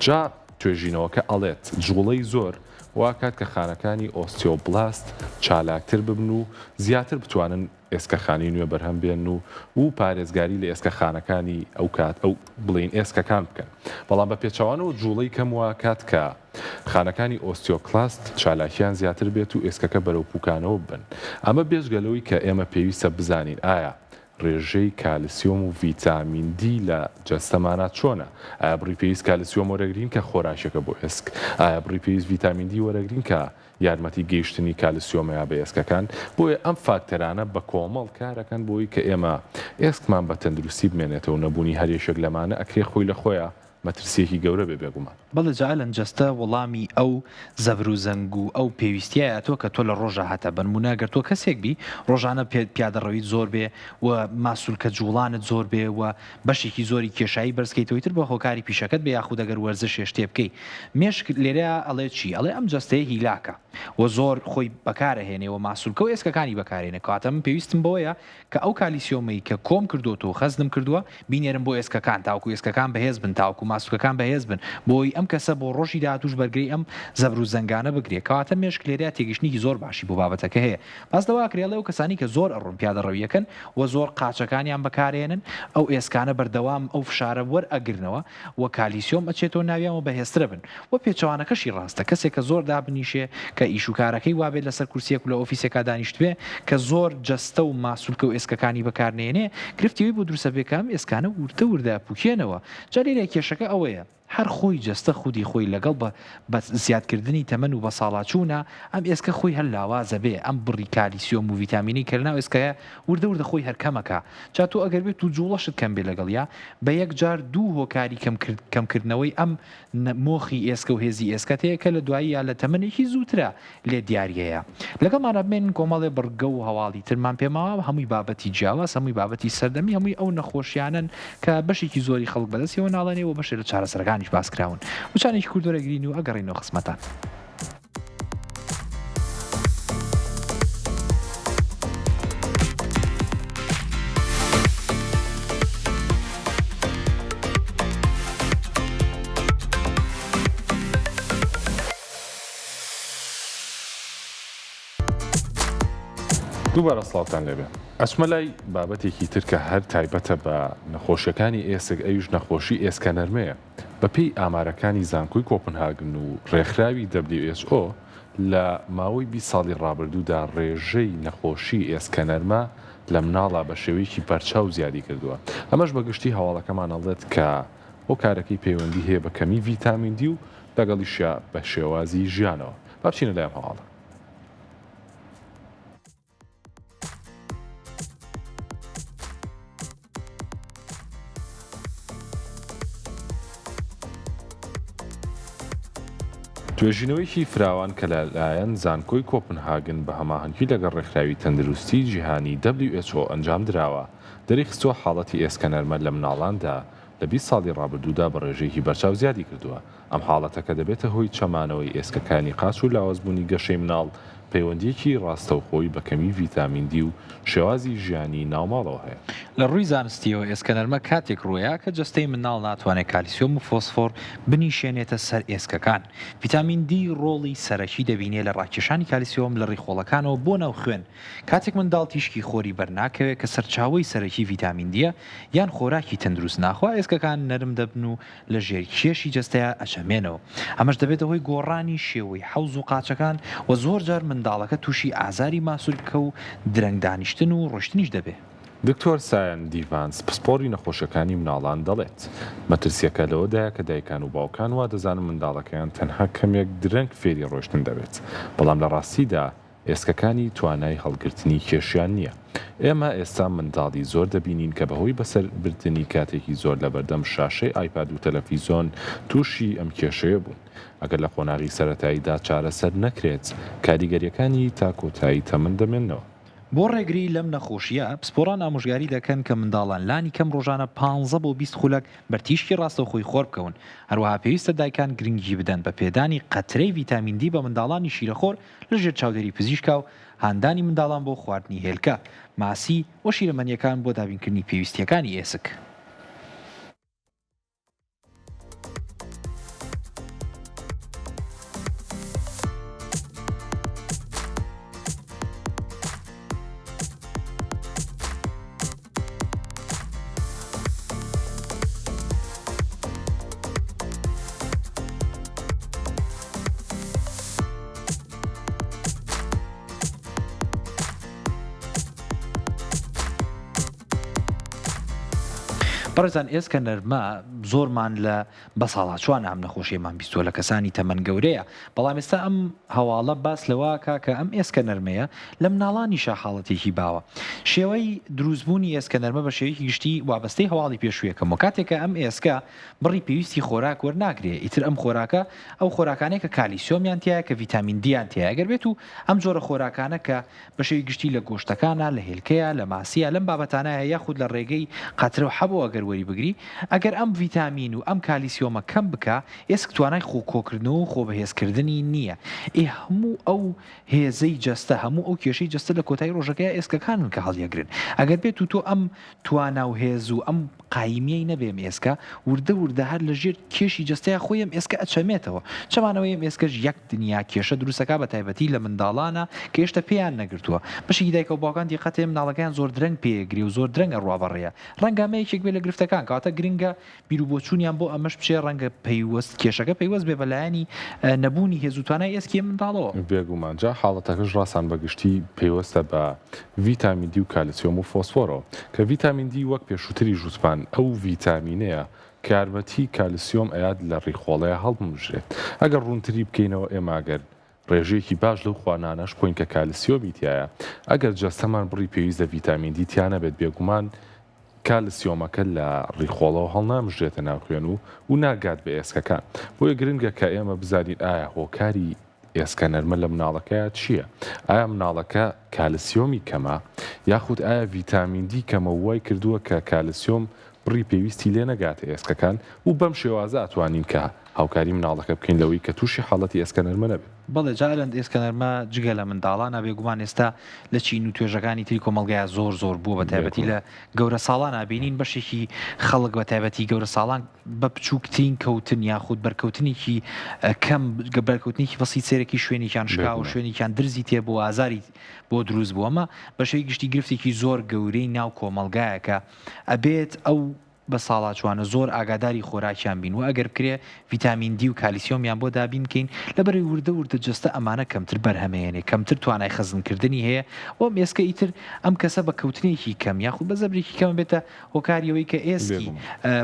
Speaker 2: جا توێژینەوەکە ئەڵێت جوڵەی زۆر واکات کە خانەکانی ئۆستیۆبلاست چالاکتر ببن و زیاتر بتوانن ئێسکەخانەی نوێ بەرهەم بێنن و و پارێزگاری لە ئێسکە خانەکانی ئەو کات ئەو بڵێین ئێسکەکان بکەن. بەڵام بە پێچەوانەوە جوڵەی کەم واکات کە خانەکانی ئۆستیۆکلاست چالاکیان زیاتر بێت و ئێسکەکە بەرەو پوکانەوە ببەن. ئەمە بێجگە لەوەی کە ئێمە پێویستە بزانین ئایا ڕێژەی کالسیۆم و ڤیتامین دی لە جەستەمانا چۆنە؟ ئایا بڕی پێویست کالسیۆم وەرەگرین کە خۆراکێکە بۆ ئێسک؟ ئایا بڕی پێویست ڤیتامین دی وەرەگرین کە یارمەتی گەیشتنی کالسیۆمەیە بە ئێسکەکان؟ بۆیە ئەم فاکتەرانە بە کۆمەڵ کارەکەن بۆی کە ئێمە ئێسکمان بە تەندروستی بمێنێتەوە. نەبوونی هەر یەکێک لەمانە ئەکرێ خۆی لە خۆیا مەترسییەکی گەورە بێ بێگومان.
Speaker 1: بەڵێ جا ئەلەن جەستە وەڵامی ئەو زەبر و زەنگ و ئەو پێویستیە ئەتۆ کە تۆ لە ڕۆژا هەتە بەنمونە گەر تۆ کەسێک بی ڕۆژانە پیادەڕەویت زۆر بێ و ماسولکە جوڵانت زۆر بێ و بەشێکی زۆری کێشایی بەرز کەیتەوە ئیتر بە هۆکاری پیشەکەت بێ یاخود ئەگەر وەرزشێ شتێ بکەی مێشک لێرەیا ئەڵێ چی ئەڵێ ئەم جەستەیە هیلاکە و زۆر خۆی بەکارەهێنێ و ماسولکە و ئێسکەکانی بەکارێنێ کەواتە من پێویستم بەوەیە کە ئەو کالیسیۆمەی کە کۆم کردۆتەوە و خەزنم کردووە بینێرم بۆ ئێسکەکان تاوەکو ئێسکەکان بەهێز بن تاوەکو ماسولکەکان بەهێز بن بۆی ئەم کەسە بۆ ڕۆژی داهاتووش بەرگەی ئەم زەبر و زەنگانە بگرێ کەواتە مێشک لێرەیا تێگەیشتنێکی زۆر باشی بۆ بابەتەکە هەیە باس لەوە ئەکرێ ئەڵێ ئەو کەسانی کە زۆر ئەڕۆن پیادەڕەویەکەن و زۆر قاچەکانیان بەکارێنن ئەو ئێسکانە بەردەوام ئەو فشارە وەرئەگرنەوە و کالیسیۆم ئەچێتەوە ناویان و بەهێزترەبن وە پێچەوانەکەشی ڕاستە کەسێک کە زۆر دابنیشێ کە ئیش و کارەکەی وابێت لەسەر کورسیەک و لە ئۆفیسێکا دانیشتبێ کە زۆر جەستە و ماسولکە و ئێسکەکانی بەکار نەیەنێ گرفتی ئەوەی بۆ دروست ئەبێ کە ئەم ئێسکانە وردە وردە ئەپوکێنەوە جا لێرە کێشەکە ئەوەیە هەر خۆی جەستە خودی خۆی لەگەڵ بە بە زیادکردنی تەمەن و بەساڵاچوونا ئەم ئێسکە خۆی هەر لاواز ئەبێ ئەم بڕی کالیسیۆم و ڤیتامینەی کە لەناو ئێسکایە وردە وردە خۆی هەر کەم ئەکا جا تۆ ئەگەر بێت و جوڵەشت کەم بێ لەگەڵیا بە یەکجار دوو هۆکاری کەم کەمکردنەوەی ئەم مۆخی ئێسکە و هێزی ئێسکەت هەیە کە لە دواییا لە تەمەنێکی زووترا لێت دیاریەیە. لەگەڵمانا بمێنن کۆمەڵێ بڕگە و هەواڵی ترمان پێ ماوە هەمووی بابەتی جیاواز هەمووی بابەتی سەردەمی هەمووی ئەو نەخۆشیانەن کە بەشێکی زۆری خەڵک بەدەستیەوە ناڵێنێ و بەشێ لە چارەسەرەکانیش باس کراون. وچانێکی کورت وەرەگرین و ئەگەڕێینەوە خزمەتان.
Speaker 2: دووبارە سڵاوتان لێبێ ئەچمە لای بابەتێکی تر کە هەر تایبەتە بە نەخۆشیەکانی ئێسک ئەویش نەخۆشی ئێسکە نەرمەیە بەپێی ئامارەکانی زانکۆی کۆپنهاگن و ڕێکخراوی WHO لە ماوەی 20 ساڵی ڕابردوودا ڕێژەی نەخۆشی ئێسکە نەرمە لە مناڵا بە شێوەیەکی بەرچاو زیادی کردووە ئەمەش بە گشتی هەواڵەکەمان ئەڵێت کە هۆکارەکەی پەیوەندی هەیە بە کەمی ڤیتامین دی و لەگەڵیشیا بە شێوازی ژیانەوە. با بچینە لای ئەم هەواڵە. توێژینەوەیەکی فراوان کە لەلایەن زانکۆی کۆپنهاگن بە هەماهەنگی لەگەڵ ڕێکخراوی تەندروستی جیهانی WHO ئەنجامدراوە، دەریخستووە حاڵەتی ئێسکەنەرمە لە مناڵاندا لە 20 ساڵی ڕابردوودا بە ڕێژەیەکی بەرچاو زیادی کردووە. ئەم حاڵەتە کە دەبێتە هۆی چەمانەوەی ئێسکەکانی قاچ و لاوازبوونی گەشەی مناڵ، پەیوەندییەکی ڕاستەوخۆی بە کەمی ڤیتامین دی و شێوازی ژیانی ناوماڵەوە هەیە.
Speaker 1: لە ڕووی زانستییەوە ئێسکەنەرمە کاتێک ڕووەیا کە جەستەی منداڵ ناتوانێت کالیسیۆم و فۆسفۆر بنیشێنێتە سەر ئێسکەکان. ڤیتامین دی ڕۆڵی سەرەکی دەبینێ لە ڕاکێشانی کالیسیۆم لە ڕیخۆڵەکانەوە بۆ ناو خوێن. کاتێک منداڵ تیشکی خۆری بەرناکەوێ کە سەرچاوەی سەرەکی ڤیتامین دییە، یان خۆراکی تەندروست ناخوا ئێسکەکان نەرم دەبن و لە ژێر کێشی جەستەیا ئەچەمێنەوە ئەمەش دەبێتە هۆی گۆڕانی شێوەی حەوز و قاچەکان و زۆر جار منداڵەکە تووشی ئازاری ماسولکە و درەنگ دانیشتن و ڕۆشتنیش دەبێ.
Speaker 2: دکتۆر سایەن دیڤانس پسپۆڕی نەخۆشیەکانی مناڵان دەڵێت، مەترسیەکە لەوەدایە کە دایکان و باوکان وادەزانن منداڵەکەیان تەنها کەمێک درەنگ فێری ڕۆشتن دەبێت، بەڵام لە ڕاستیدا. ئێسکەکانی توانای هەڵگرتنی کێشیان نییە. ئێمە ئێستا منداڵی زۆر دەبینین کە بەهۆی بەسەربردنی کاتێکی زۆر لەبەردەم شاشەی ئایپاد و تەلەفیزۆن تووشی ئەم کێشەیە بوون. ئەگەر لە قۆناغی سەرەتاییدا چارەسەر نەکرێت، کاریگەرییەکانی تا کۆتایی تەمەن دەمێننەوە.
Speaker 1: بۆ ڕێگری لەم نەخۆشییە، پسپۆڕان ئامۆژگاری دەکەن کە منداڵان لانی کەم ڕۆژانە پانزە بۆ 20 خولەک بەر تیشکی ڕاستەوخۆی خۆر بکەون، هەروەها پێویستە دایکان گرنگی بدەن بە پێدانی قەترەی ڤیتامین دی بە منداڵانی شیرەخۆر لە ژێر چاودێری پزیشکا و هاندانی منداڵان بۆ خواردنی هێلکە، ماسی و شیرەمەنییەکان بۆ دابینکردنی پێویستییەکانی ئێسک. بەڕێزان ئێسکە نەرمە زۆرمان لە بەساڵاچوان ئەم نەخۆشیەمان بیستوە لە کەسانی تەمەن گەورەیە بەڵام ئێستا ئەم هەواڵە باس لەوەکا کە ئەم ئێسکە نەرمەیە لە مناڵانیشا حاڵەتێکی باوە. شێوەی دروستبوونی ئێسکە نەرمە بە شێوەیەکی گشتی وابەستەی هەواڵی پێشوویەکەم و کاتێک کە ئەم ئێسکە بڕی پێویستی خۆراک وەرناگرێ ئیتر ئەم خۆراکە ئەو خۆراکانەیە کە کالیسیۆمیان تیایە کە ڤیتامین دیان تیایە گەر بێت و ئەم جۆرە خۆراکانە کە بە شێوەی گشتی لە گۆشتەکانا، لە هێلکەیا، لە ماسیا، لەم بابەتانە هەیە یاخود لە ڕێگەی قەترە و حەبەوە گەر وەری بگری، ئەگەر ئەم ڤیتامین و ئەم کالیسیۆمە کەم بکا، ئێسک توانای خۆ کۆکردنەوە و خۆ بەهێزکردنی نییە. ئێ هەموو ئەو هێزەی جەستە، هەموو ئەو کێشەی جەستە لە کۆتایی ڕۆژەکەیا ئێسکەکانن کە هەڵیەگرن. ئەگەر بێت و تۆ ئەم توانا و هێز و ئەم قایمیەی نەبێ ئەم ئێسکە وردە وردە هەر لە ژێر کێشی جەستەیا خۆی ئەم ئێسکە ئەچەمێتەوە چەمانەوەی ئەم ئێسکەش یەک دنیا کێشە دروست ئەکا بە تایبەتی لە منداڵانا کە هێشتا پێیان نەگرتووە بەشێکی دایکە و باوکان دیقەت هەیە منداڵەکەیان زۆر درەنگ پێ ئەگرێ و زۆر درەنگ ئەڕوا بە ڕێیا ڕەنگە ئەمە یەکێک بێ لە گرفتەکان کەواتە گرنگە بیروبۆچوونیان بۆ ئەمەش بچێ ڕەنگە پەیوەست کێشەکە پەیوەست بێ بە لایەنی نەبوونی هێز و توانای ئێسکی ئەم منداڵەوە.
Speaker 2: بێگومان جا حاڵەتەکەش ڕاسان بە گشتی پەیوەستە بە ڤیتامین دی و کالسیۆم و فۆسفۆرەوە کە ڤیتامین دی وەک پێشووتریش وتمان ئەو ڤیتامینەیە کە یارمەتی کالسیۆم ئەیات لە ڕیخۆڵەیا هەڵبمژرێت ئەگەر ڕوونتری بکەینەوە ئێمە ئەگەر ڕێژەیەکی باش لەو خوانانەش بخۆین کە کالسیۆمی تیایە ئەگەر جەستەمان بڕی پێویست لە ڤیتامین دی تیا نەبێت بێگومان کالسیۆمەکە لە ڕیخۆڵەوە هەڵنامژرێتە ناو خوێن و و ناگات بە ئێسکەکان. بۆیە گرنگە کە ئێمە بزانین ئایا هۆکاری ئێسکە نەرمە لە مناڵەکەیا چییە؟ ئایا مناڵەکە کالسیۆمی کەمە؟ یاخود ئایا ڤیتامین دی کەمە و وای کردووە کە کالسیۆم بڕی پێویستی لێ نەگاتە ئێسکەکان و بەم شێوازە ئەتوانین کە هاوکاری مناڵەکە بکەین لەوەی کە تووشی حاڵەتی ئێسکە نەرمە نەبێت.
Speaker 1: بەڵێ جا ئەلەند ئێسکە نەرمە جگە لە منداڵانە بێگومان ئێستا لە چین و توێژەکانی تری کۆمەڵگایا زۆر زۆر بووە بە تایبەتی لە گەورە ساڵان ئابینین بەشێکی خەڵک بە تایبەتی گەورە ساڵان بە بچووکترین کەوتن یاخود بەرکەوتنێکی کەم بەرکەوتنێکی بەسیت سێرەکی شوێنێکیان شکا و شوێنێکیان درزی تێ بۆ ئازاری بۆ دروست بووە ئەمە بەشێکی گشتی گرفتێکی زۆر گەورەی ناو کۆمەڵگایەکە ئەبێت ئەو بەساڵاچوانە زۆر ئاگاداری خۆراکیان بین و ئەگەر بکرێ ڤیتامین دی و کالیسیۆمیان بۆ دابین بکەین لەبەرئەوەی وردە وردە جەستە ئەمانە کەمتر بەرهەمەیەنێ کەمتر توانای خەزنکردنی هەیە و ئەم ئێسکە ئیتر ئەم کەسە بە کەوتنێکی کەم یاخود بە زەبرێکی کەم بێتە هۆکاری ئەوەی کە ئێسکی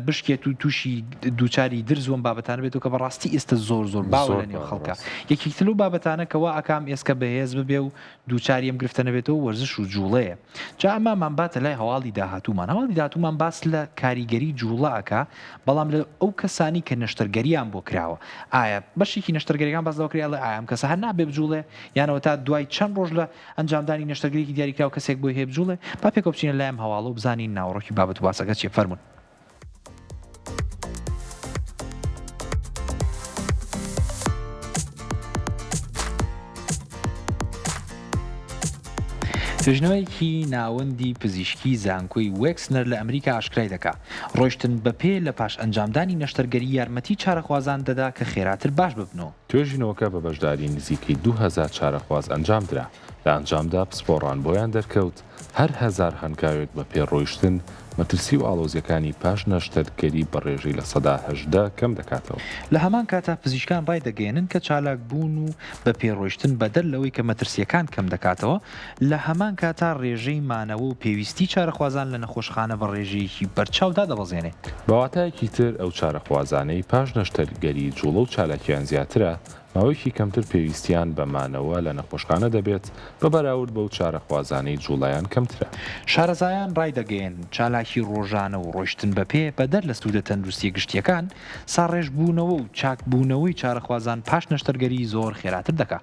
Speaker 1: بشکێت و تووشی دووچاری درز و ئەم بابەتانە بێتەوە کە بەڕاستی ئێستا زۆر زۆر باوە لە نێو خەڵکا یەکێکی تر لەو بابەتانە کە وا ئەکا ئەم ئێسکە بەهێز ببێ و دووچاری ئەم گرفتە نەبێتەوە وەرزش و جوڵەیە. جا ئەمە مانباتە لای هەواڵی داهاتوومان. هەواڵی داهاتوومان باس لە کاریگەری جوڵە ئەکا بەڵام لە ئەو کەسانی کە نەشتەرگەریان بۆ کراوە. ئایا بەشێکی نەشتەرگەریەکان باس لەوە کرێ ئەڵێ ئایا ئەم کەسە هەر نابێ بجوڵێ یان ئەوەتا دوای چەند ڕۆژ لە ئەنجامدانی نەشتەرگەریەکی دیاریکراو کەسێک بۆی هەیە بجوڵێ؟ با پێکەوە بچینە لای ئەم هەواڵە و بزانین ناوەڕۆکی بابەت و باسەکە چیە. فەرموون. توێژینەوەیەکی ناوەندی پزیشکی زانکۆی وێکسنەر لە ئەمریکا ئاشکرای دەکا، ڕۆیشتن بە پێ لە پاش ئەنجامدانی نەشتەرگەری یارمەتی چارەخوازان دەدا کە خێراتر باش ببنەوە.
Speaker 2: توێژینەوەکە بە بەشداری نزیکەی 2000 چارەخواز ئەنجامدرا، لە ئەنجامدا پسپۆڕان بۆیان دەرکەوت هەر هەزار هەنگاوێک بە پێ ڕۆیشتن، مەترسی و ئاڵۆزییەکانی پاش نەشتەرگەری بە ڕێژەی 18% کەم دەکاتەوە.
Speaker 1: لە هەمان کاتا پزیشکان ڕایدەگەیەنن کە چالاک بوون و بە پێ ڕۆیشتن بەدەر لەوەی کە مەترسییەکان کەم دەکاتەوە، لە هەمان کاتا ڕێژەی مانەوە و پێویستی چارەخوازان لە نەخۆشخانە بە ڕێژەیەکی بەرچاو دادەبەزێنێ.
Speaker 2: بە واتایەکی تر ئەو چارەخوازانەی پاش نەشتەرگەری جوڵە و چالاکییان زیاترە، ماوەیەکی کەمتر پێویستیان بە مانەوە لە نەخۆشخانە دەبێت بە بەراورد بەو چارەخوازانەی جوڵەیان کەمترە.
Speaker 1: شارەزایان ڕایدەگەیەنن، چالاکی ڕۆژانە و ڕۆیشتن بە پێ بەدەر لە سوودە تەندروستییە گشتییەکان، ساڕێژبوونەوە و چاکبوونەوەی چارەخوازان پاش نەشتەرگەری زۆر خێراتر دەکا.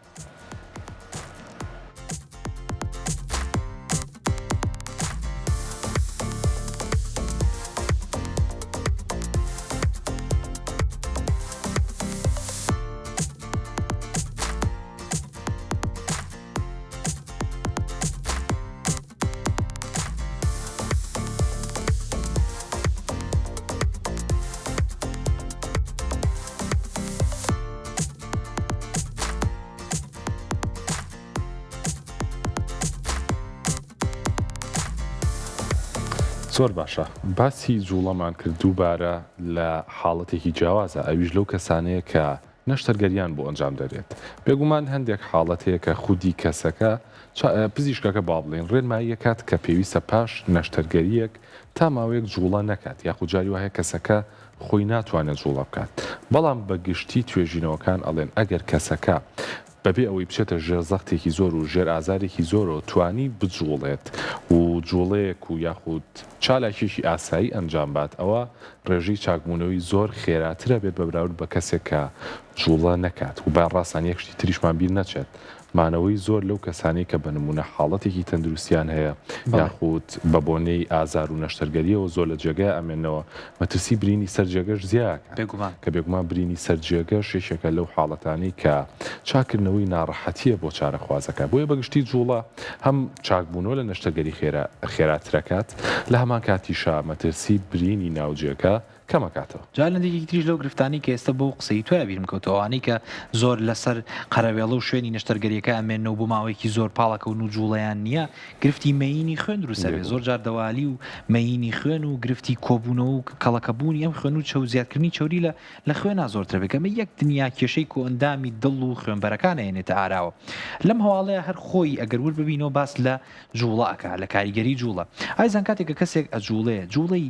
Speaker 2: زۆر باشە باسی جوڵەمان کرد دووبارە لە حاڵەتێکی جیاوازە ئەویش لەو کەسانەیە کە نەشتەرگەریان بۆ ئەنجام دەرێت. بێگومان هەندێک حاڵەت هەیە کە خودی کەسەکە، پزیشکەکە با بڵێین، ڕێنمایی ئەکات کە پێویستە پاش نەشتەرگەرییەک تا ماوەیەک جوڵە نەکات یاخود جاری وا هەیە کەسەکە خۆی ناتوانێت جوڵە بکات. بەڵام بە گشتی توێژینەوەکان ئەڵێن ئەگەر کەسەکە بەبێ ئەوەی بچێتە ژێر زەختێکی زۆر و ژێر ئازارێکی زۆرەوە توانی بجوڵێت و جوڵەیەک و یاخود چالاکیەکی ئاسایی ئەنجام بات ئەوا ڕێژەی چاکبوونەوەی زۆر خێراترە بێت بە بەراورد بە کەسێک کە جوڵە نەکات و با ڕاستان یەک شتی تریشمان بیر نەچێت مانەوەی زۆر لەو کەسانەی کە بە نموونە حاڵەتێکی تەندروستیان هەیە یاخود بە بۆنەی ئازار و نەشتەرگەریەوە زۆر لە جێگای ئەمێنەوە مەترسی برینی سەر جێگەش زیاکات
Speaker 1: بێگومان.
Speaker 2: کە بێگومان برینی سەر جێگەش یەکێکە لەو حاڵەتانەی کە چاککردنەوەی ناڕەحەتییە بۆ چارەخوازەکە بۆیە بە گشتی جوڵە هەم چاکبوونەوە لە نەشتەرگەری خێرا خێراترەکات لە هەمان کاتیشا مەترسی برینی ناو جێگە کەمەکاتەوە.
Speaker 1: جا لەندێکی تریش لەو گرفتانەی کە ئێستا بەو قسەی تۆیا بیرم کەوتەوە ئەوانەی کە زۆر لەسەر قەرەوێڵە و شوێنی نەشتەرگەریەکە ئەمێننەوە بۆ ماوەیەکی زۆر پاڵەکەون و جوڵەیان نییە گرفتی مەیینی خوێن دروست ئەبێ زۆر جار دەوالی و مەیینی خوێن و گرفتی کۆبوونەوە و کەڵەکەبوونی ئەم خوێن و چەو زیادکردنی چەوری لە لە خوێنا زۆرترە بێ کە ئەمە یەک دنیا کێشەی کۆئەندامی دڵ و خوێنبەرەکان ئەیەنێتە ئاراوە لەم هەواڵەیا هەر خۆی ئەگەر ورد ببینەوە باس لە جوڵە ئەکا لە کاریگەری جوڵە ئایزان کاتێک کە کەسێک ئەجوڵێ جوڵەی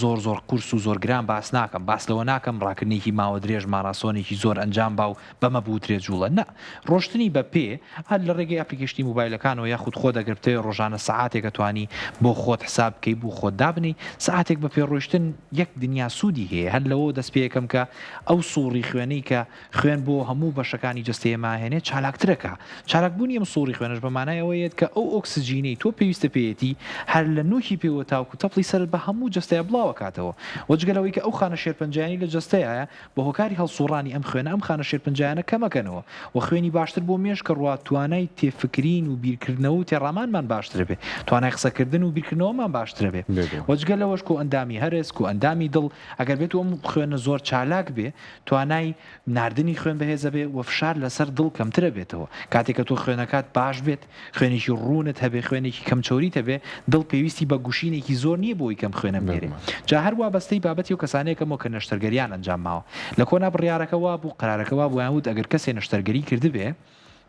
Speaker 1: زۆر زۆر قورس و زۆر گران باس ناکەم باس لەوە ناکەم ڕاکردنێکی ماوە درێژ ماراسۆنێکی زۆر ئەنجام با و بەمە بوترێ جوڵە نا ڕۆشتنی بە پێ هەر لە ڕێگەی application ی موبایلەکانەوە یاخود خۆت ئەگەر بتەوێ ڕۆژانە سەعاتێک ئەتوانی بۆ خۆت حساب بکەی بو خۆت دابنێی سەعاتێک بە پێ ڕۆیشتن یەک دنیا سوودی هەیە هەر لەوەوە دەست پێکەم کە ئەو سوڕی خوێنەی کە خوێن بۆ هەموو بەشەکانی جەستەی ئێمە ئەهێنێ چالاکترەکا. چالاکبوونی ئەم سوڕی خوێنەش بە مانای ئەوە یەت کە ئەو ئۆکسجینەی تۆ پێویستە پێیەتی هەر لە نوکی پێوە تاوکو تەپڵی سەرت بە هەموو جەستەیا بڵاوەکاتەوە وە جگە لەوەی کە ئەو خانە شێرپەنجەیانەی لە جەستەیایە بە هۆکاری هەڵسوڕانی ئەم خوێنە ئەم خانە شێرپەنجەیانە کەمەکەنەوە وە خوێنی باشتر بۆ مێشک ئەڕوات توانای تێفکرین و بیرکردنەوە و تێڕامانمان باشترەبێ توانای قسەکردن و بیرکردنەوەمان باشترەبێ وە جگە لەوەش کۆئەندامی هەرس کۆئەندامی دڵ ئەگەر بێتو ئەم خوێنە زۆر چالاک بێ توانای ناردنی خوێن بەهێزەبێ و فشار لەسەر دڵ کەمترەبێتەوە کاتێک کە تۆ خوێنەکات باش بێت خوێنێکی ڕوونت هەبێ خوێنێکی کەم چەوریت هەبێ دڵ پێویستی بە گوشینێکی زۆر نییە بۆی کەم خوێنە بنێرێ جا هەر وابەستەی بابەتی ئەو کەسانەیەکەمەوە کە نەشتەرگەریان ئەنجام ماوە لە کۆنا بڕیارەکە وابوو قەرارەکە وابوو یان وت ئەگەر کەسێ نەشتەرگەری کردبێ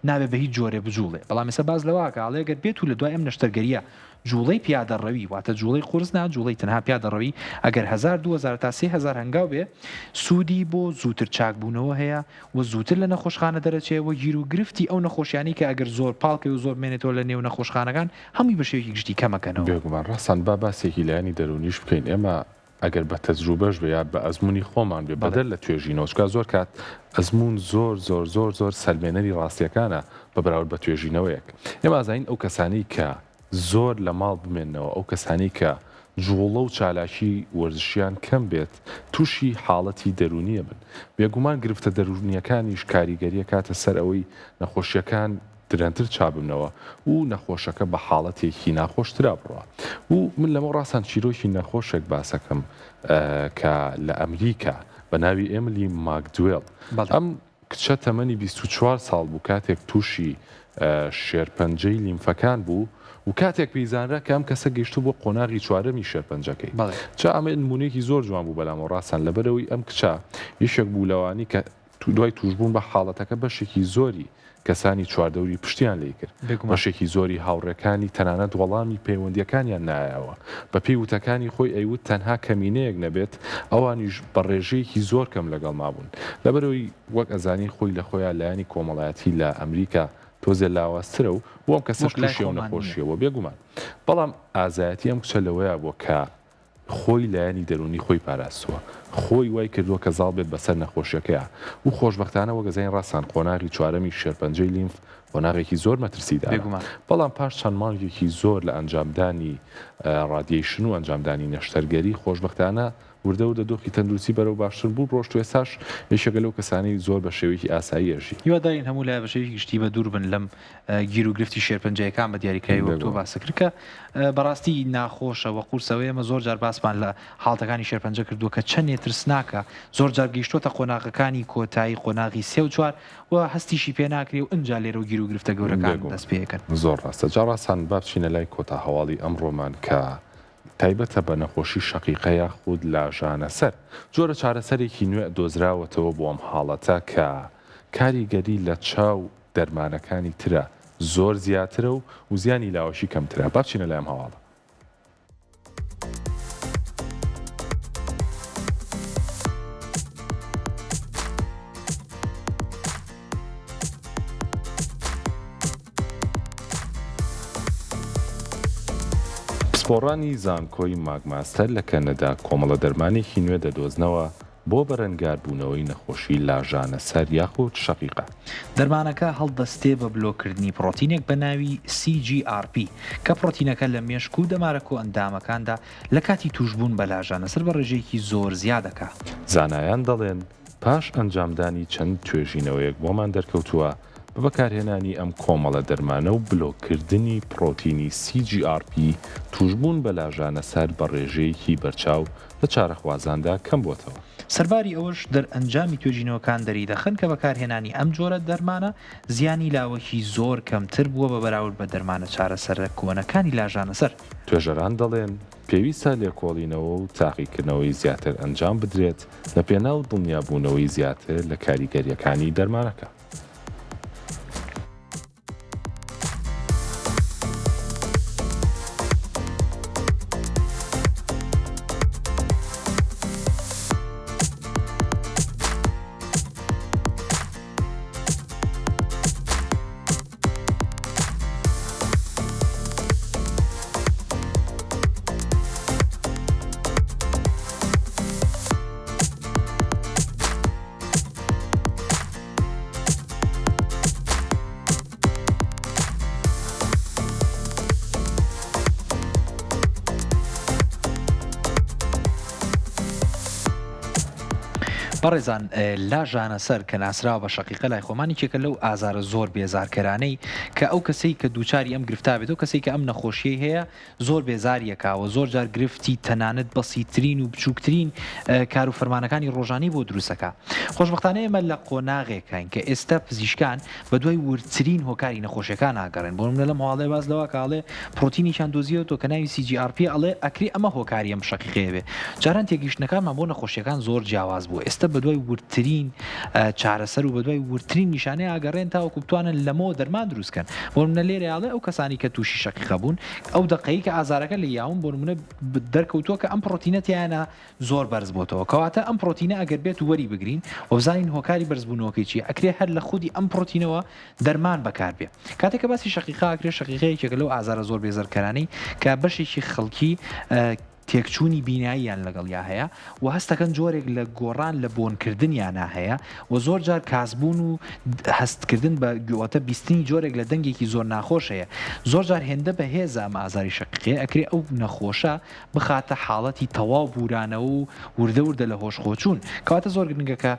Speaker 1: نابێ بە هیچ جۆرێ بجوڵێ بەڵام ئێستا باس لەوە ئەکا ئەڵێ گەر بێتو لە دوای ئەم نەشتەرگەریە جوڵەی پیادەڕەوی واتە جوڵەی قورس نا جوڵەی تەنها پیادەڕەوی ئەگەر هەزار 2000 تا 3000 هەنگاو بێ سوودی بۆ زووتر چاکبوونەوە هەیە و زووتر لە نەخۆشخانە دەرەچێ و گیروگرفتی ئەو نەخۆشیانەی کە ئەگەر زۆر پاڵکەوێ و زۆر بمێنێتەوە لە نێو نەخۆشخانەکان هەمووی بە شێوەیەکی گشتی کەمەکەنەوە.
Speaker 2: بێگومان ڕاستان با باسێکی لایەنی دەروونیش بکەین ئێمە ئەگەر بە تەجروبەش بێ یا بە ئەزموونی خۆمان بێ بەدەر لە توێژینەوە چونکە زۆر کات ئەزموون زۆر زۆر زۆر زۆر سەلمێنەری ڕاستیەکانە بە بەراورد بە توێژینەوەیەک ئێمە ئازانین ئەو کەسانەی کە زۆر لە ماڵ بمێنەوە ئەو کەسانەی کە جووڵە و چالاکی وەرزشیان کەم بێت تووشی حاڵەتی دەروونیە بن بێگومان گرفتە دەروونیەکانیش کاریگەریە کاتە سەر ئەوەی نەخۆشیەکان درەنتر چاببنەوە و نەخۆشەکە بە حاڵەتێکی ناخۆشترا بڕوا و من لەمە ڕاستان چیرۆکی نەخۆشێک باسەکەم کە لە ئەمریکا بە ناوی ئێملی ماکدوێڵ ئەم کچە تەمەنی 24 ساڵ بوو کاتێک تووشی شێرپەنجەی لیمفەکان بوو و کاتێک پێیزانرا کە ئەم کەسە گەیشتوو بۆ قۆناغی چوارەمی شێرپەنجەکەی چا ئەمە نمونەیەکی زۆر جوان بوو بەلامەوە ڕاستان لەبەرەوەی ئەم کچە یەکێک بوو لەوانی کە دوای تووشبوون بە حاڵەتەکە بەشێکی زۆری. کەسانی چواردەوری پشتیان لێی کرد.
Speaker 1: بێگومان.
Speaker 2: بەشێکی زۆری هاوڕێکانی تەنانەت وەڵامی پەیوەندییەکانیان نایەوە. بەپێی وتەکانی خۆی ئەیوت تەنها کەمینەیەک نەبێت ئەوانیش بە ڕێژەیەکی زۆر کەم لەگەڵما بوون. لەبەرئەوەی وەک ئەزانین خۆی لە خۆیا لایەنی کۆمەڵایەتی لە ئەمریکا تۆزێ لاوازترە و بۆ ئەم کەسەش
Speaker 1: وەک لای
Speaker 2: تووشی ئەو
Speaker 1: خۆمان نییە.
Speaker 2: نەخۆشییە بووە. بێگومان. بەڵام ئازایەتی ئەم کچە لەوەیا بووە کە خۆی لایەنی دەروونی خۆی پاراستووە، خۆی وای کردووە کە زاڵ بێت بەسەر نەخۆشیەکەیا و خۆشبەختانە وەک ئەزانین ڕاستان قۆناغی چوارەمی شێرپەنجەی لیمف قۆناغێکی زۆر مەترسیدارە
Speaker 1: بێگومان.
Speaker 2: بەڵام پاش چەند مانگێکی زۆر لە ئەنجامدانی radiation و ئەنجامدانی نەشتەرگەری خۆشبەختانە وردە وردە دۆخی تەندروستی بەرەو باشتر بوو ڕۆشت و ئێستاش یەکێکە لەو کەسانەی زۆر بە شێوەیەکی ئاسایی ئەژی.
Speaker 1: هیوادارین هەموو لایە بە شێوەیەکی گشتی بە دوور بن لەم گیروگرفتی شێرپەنجەیەکان بە دیاریکراوی وەک تۆ
Speaker 2: بێگومان.
Speaker 1: باست کرد کە بەڕاستی ناخۆشە وە قورسە وە ئێمە زۆر جار باسمان لە حاڵەتەکانی شێرپەنجە کردووە کە چەندێ ترسناکە زۆر جار گەیشتۆتە قۆناغەکانی کۆتایی قۆناغی سێ و چوار و هەستیشی پێ ناکرێ و ئنجا لێرەوە گیروگرفتە گەورەکان
Speaker 2: بێگومان
Speaker 1: دەست پێ ئەکەن.
Speaker 2: زۆر ڕاستە جا ڕاستان با بچینە لای کۆتا هەواڵی ئەمڕۆمان کە تایبەتە بە نەخۆشی شەقیقە یاخود لاژانە سەر. جۆرە چارەسەرێکی نوێ دۆزراوەتەوە بۆ ئەم حاڵەتە کە کاریگەری لە چاو دەرمانەکانی ترە زۆر زیاترە و و زیانی لاوەکی کەمترە. با بچینە لای ئەم هەواڵە. پسپۆڕانی زانکۆی ماکماستەر لە کەنەدا کۆمەڵە دەرمانێکی نوێ دەدۆزنەوە بۆ بەرەنگاربوونەوەی نەخۆشی لاژانە سەر یاخود شەقیقە.
Speaker 1: دەرمانەکە هەڵدەستێ بە بلۆککردنی پڕۆتینێک بە ناوی CGRP کە پڕۆتینەکە لە مێشک و دەمارە کۆئەندامەکاندا لە کاتی تووشبوون بە لاژانە سەر بە ڕێژەیەکی زۆر زیادەکا.
Speaker 2: زانایان دەڵێن، پاش ئەنجامدانی چەند توێژینەوەیەک بۆمان دەرکەوتووە بە بەکارهێنانی ئەم کۆمەڵە دەرمانە و بلۆککردنی پڕۆتینی CGRP تووشبوون بە لاژانە سەر بە ڕێژەیەکی بەرچاو لە چارەخوازاندا کەمبۆتەوە.
Speaker 1: سەرباری ئەوەش دەرئەنجامی توێژینەوەکان دەریدەخەن کە بەکارهێنانی ئەم جۆرە دەرمانە زیانی لاوەکی زۆر کەمتر بووە بە بەراورد بە دەرمانە چارەسەرە کۆنەکانی لاژانەسەر.
Speaker 2: توێژەران دەڵێن، پێویستە لێکۆڵینەوە و تاقیکردنەوەی زیاتر ئەنجام بدرێت لەپێناو دڵنیابوونەوەی زیاتر لە کاریگەرییەکانی دەرمانەکە.
Speaker 1: بەڕێزان لا ژانەسەر کە ناسراوە بە شەقیقە لای خۆمان یەکێکە لەو ئازارە زۆر بێزارکەرانەی کە ئەو کەسەی کە دووچاری ئەم گرفتە بێت ئەو کەسەی کە ئەم نەخۆشیەی هەیە زۆر بێزاریەکا و زۆر جار گرفتی تەنانەت بەسیترین و بچووکترین کار و فەرمانەکانی ڕۆژانەی بۆ دروستەکا. خۆشبەختانە ئێمە لە قۆناغێکاین کە ئێستا پزیشکان بە دوای وردترین هۆکاری نەخۆشیەکان ئاگەڕێن. بۆ نمونە لەم هەواڵەیە باس لەوە کە ئەڵێ پڕۆتینێکیان دۆزیەوەتەوە کە ناوی CGRP ئەڵێ ئەکرێ ئەمە هۆکاری ئەم شەقیقەیە بێ. جاران تێگەیشتنەکانمان بۆ نەخۆشیەکان زۆر جیاواز بوو. ئێستا بە دوای وردترین چارەسەر و بە دوای وردترین نیشانەی ئاگەڕێن تاوەکو بتوانن لەمەوە دەرمان دروست کەن. بۆ نمونە لێرە ئەڵێ ئەو کەسانی کە تووشی شەقیقە بوون ئەو دەقەی کە ئازارەکە لێی یاون بۆ نمونە دەرکەوتووە کە ئەم پڕۆتینە تیایانە زۆر بەرز بۆتەوە کەواتە ئەم پڕۆتینە ئەگەر بێت و وەری بگرین و بزانین هۆکاری بەرزبوونەوەکەی چییە ئەکرێ هەر لە خودی ئەم پڕۆتینەوە دەرمان بەکاربێ کاتێک کە باسی شەقیقە ئەکرێ شەقیقە یەکێکە لەو ئازارە زۆر بێزەرکەرانەی کە بەشێکی خەڵکی تێکچوونی بیناییان لەگەڵیا هەیە و هەستەکەن جۆرێک لە گۆڕان لە بۆنکردنیانا هەیە و زۆر جار کاسبوون و هەستکردن بە واتە بیستنی جۆرێک لە دەنگێکی زۆر ناخۆش هەیە زۆر جار هێندە بەهێزە ئەم ئازاری شەقیقەیە ئەکرێ ئەو نەخۆشە بخاتە حاڵەتی تەواو بورانەوە و وردە وردە لە هۆش خۆچوون کەواتە زۆر گرنگە کە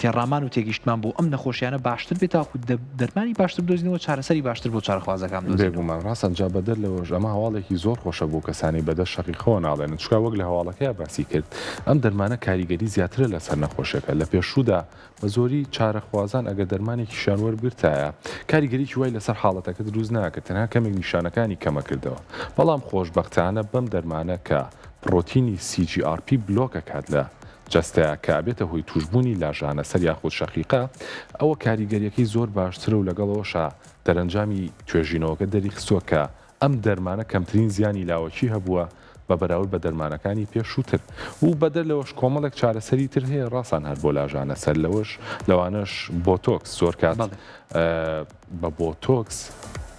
Speaker 1: تێڕامان و تێگەیشتمان بۆ ئەم نەخۆشیانە باشتر بێت تاکو دەرمانی باشتر بدۆزینەوە چارەسەری باشتر بۆ چارەخوازەکان بدۆزینەوە.
Speaker 2: بێگومان ڕاستە جا بەدەر لەوەش ئەمە هەواڵێکی زۆر خۆشە بۆ کەسانی بەدەست شەقیقەوە ناڵێنن چونکە وەک لە هەواڵەکەیا باسی کرد ئەم دەرمانە کاریگەری زیاترە لەسەر نەخۆشیەکە لە پێشوودا بە زۆری چارەخوازان ئەگەر دەرمانێکیشیان وەربگرتایە کاریگەریی وای لەسەر حاڵەتەکە دروست ناکرد تەنها کەمێک نیشانەکانی کەمەکردەوە بەڵام خۆشبەختانە بەم دەرمانە کە پڕۆتینی CGRP بلۆک ئەکات لە. جەستەیا کە ئەبێتە هۆی توشبوونی لاژانەسەر یاخود شەقیقە ئەوە کاریگەریەکەی زۆر باشترە و لەگەڵ ئەوەشا دەرەنجامی توێژینەوەکە دەریخستووە کە ئەم دەرمانە کەمترین زیانی لاوەکی هەبووە بە بەراورد بە دەرمانەکانی پێشووتر و بەدەر لەوەش کۆمەڵێک چارەسەری تر هەیە ڕاسان هەر بۆ لاژانەسەر لەوەش لەوانەش بۆتۆکس زۆر کات بە بۆتۆکس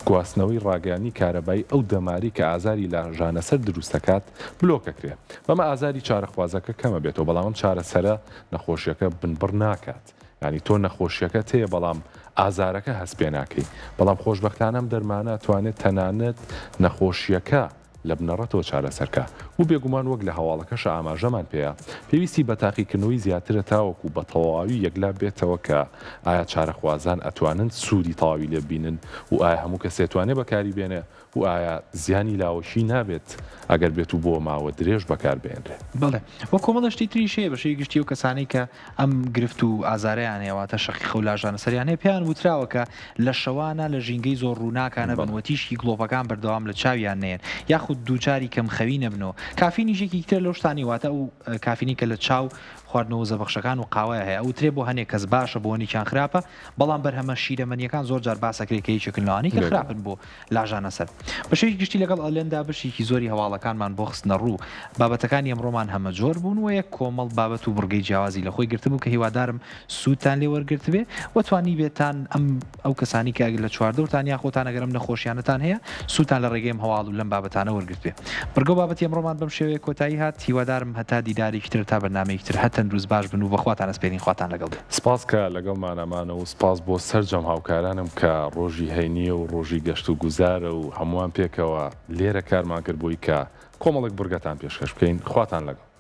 Speaker 2: گواستنەوەی ڕاگەیاندنی کارەبایی ئەو دەمارەی کە ئازاری لاژانەسەر دروست دەکات بلۆک ئەکرێ بەمە ئازاری چارەخوازەکە کەم ئەبێتەوە بەڵام ئەم چارەسەرە نەخۆشیەکە بنبڕ ناکات یانی تۆ نەخۆشیەکەت هەیە بەڵام ئازارەکە هەست پێ ناکەی بەڵام خۆشبەختانە ئەم دەرمانە ئەتوانێت تەنانەت نەخۆشیەکە لە بنەڕەتەوە چارەسەر کا و بێگومان وەک لە هەواڵەکەشا ئاماژەمان پێیە پێویستی بە تاقیکردنەوەی زیاترە تاوەکو بە تەواوی یەکلا بێتەوە کە ئایا چارەخوازان ئەتوانن سوودی تەواوی لێ ببینن و ئایا هەموو کەسێ توانێ بەکاری بێنێ و ئایا زیانی لاوەکی نابێت ئەگەر بێت و بۆ ماوە درێژ بەکار بهێنرێ؟
Speaker 1: بەڵێ وە کۆمەڵە شتی تریش هەیە بە شێوەی گشتی ئەو کەسانەی کە ئەم گرفت و ئازارەیان هەیە واتە شەقیقە و لاژانە سەریان هەیە پێیان وتراوە کە لە شەوانە لە ژینگەی زۆر ڕووناکا نەبن و تیشکی گڵۆپەکان بەردەوام لە چاویان نەیەن یاخود دووچاری کەم خەوی نەبنەوە کافینیش یەکێکی ترە لەو شتانەی واتە ئەو کافینەی کە لە چاو خواردنەوە وزەبەخشەکان و قاوەیە هەیە ئەوترێ بۆ هەنێک کەس باشە بۆ هەنێکیان خراپە بەڵام بەرهەمە شیرەمەنیەکان زۆر جار باس ئەکرێ کە یەکێکن لەوانەی کە خراپن بۆ لاژانە سەر. بە شێوەیەکی گشتی لەگەڵ ئەلێندا بەشێکی زۆری هەواڵەکانمان بۆ خستنە ڕوو. بابەتەکانی ئەمڕۆمان هەمەجۆر بوون و یەک کۆمەڵ بابەت و بڕگەی جیاوازی لە خۆی گرتبوو کە هیوادارم سوودتان لێ وەرگرتبێ و توانیبێتان ئەم ئەو کەسانی کە لە چواردەورتان یا خۆتان ئەگەر ئەم نەخۆشیانەتان هەیە سوودتان لە ڕێگەی ئەم هەواڵ و لەم بابەتانە وەرگرتبێ. بڕگە و بابەتی ئەمڕۆمان بەم شێوەیە کۆتایی هات. هیوادارم هەتا دیدارێکی تر تا بەرنامەیەکی تر هەر تەندروست باش بن و بە خواتان ئەسپێرین خواتان لەگەڵ بێ.
Speaker 2: سپاس کە لەگەڵمانا مانەوە و سپاس بۆ سەرجەم هاوکارانم کە ڕۆژی هەینییە و ڕۆژی گەشت و گوزارە و هەمووان پێکەوە لێرە کارمان کرد بۆی کە کۆمەڵێک بڕگەتان پێشکەش بکەین. خواتان لەگەڵ.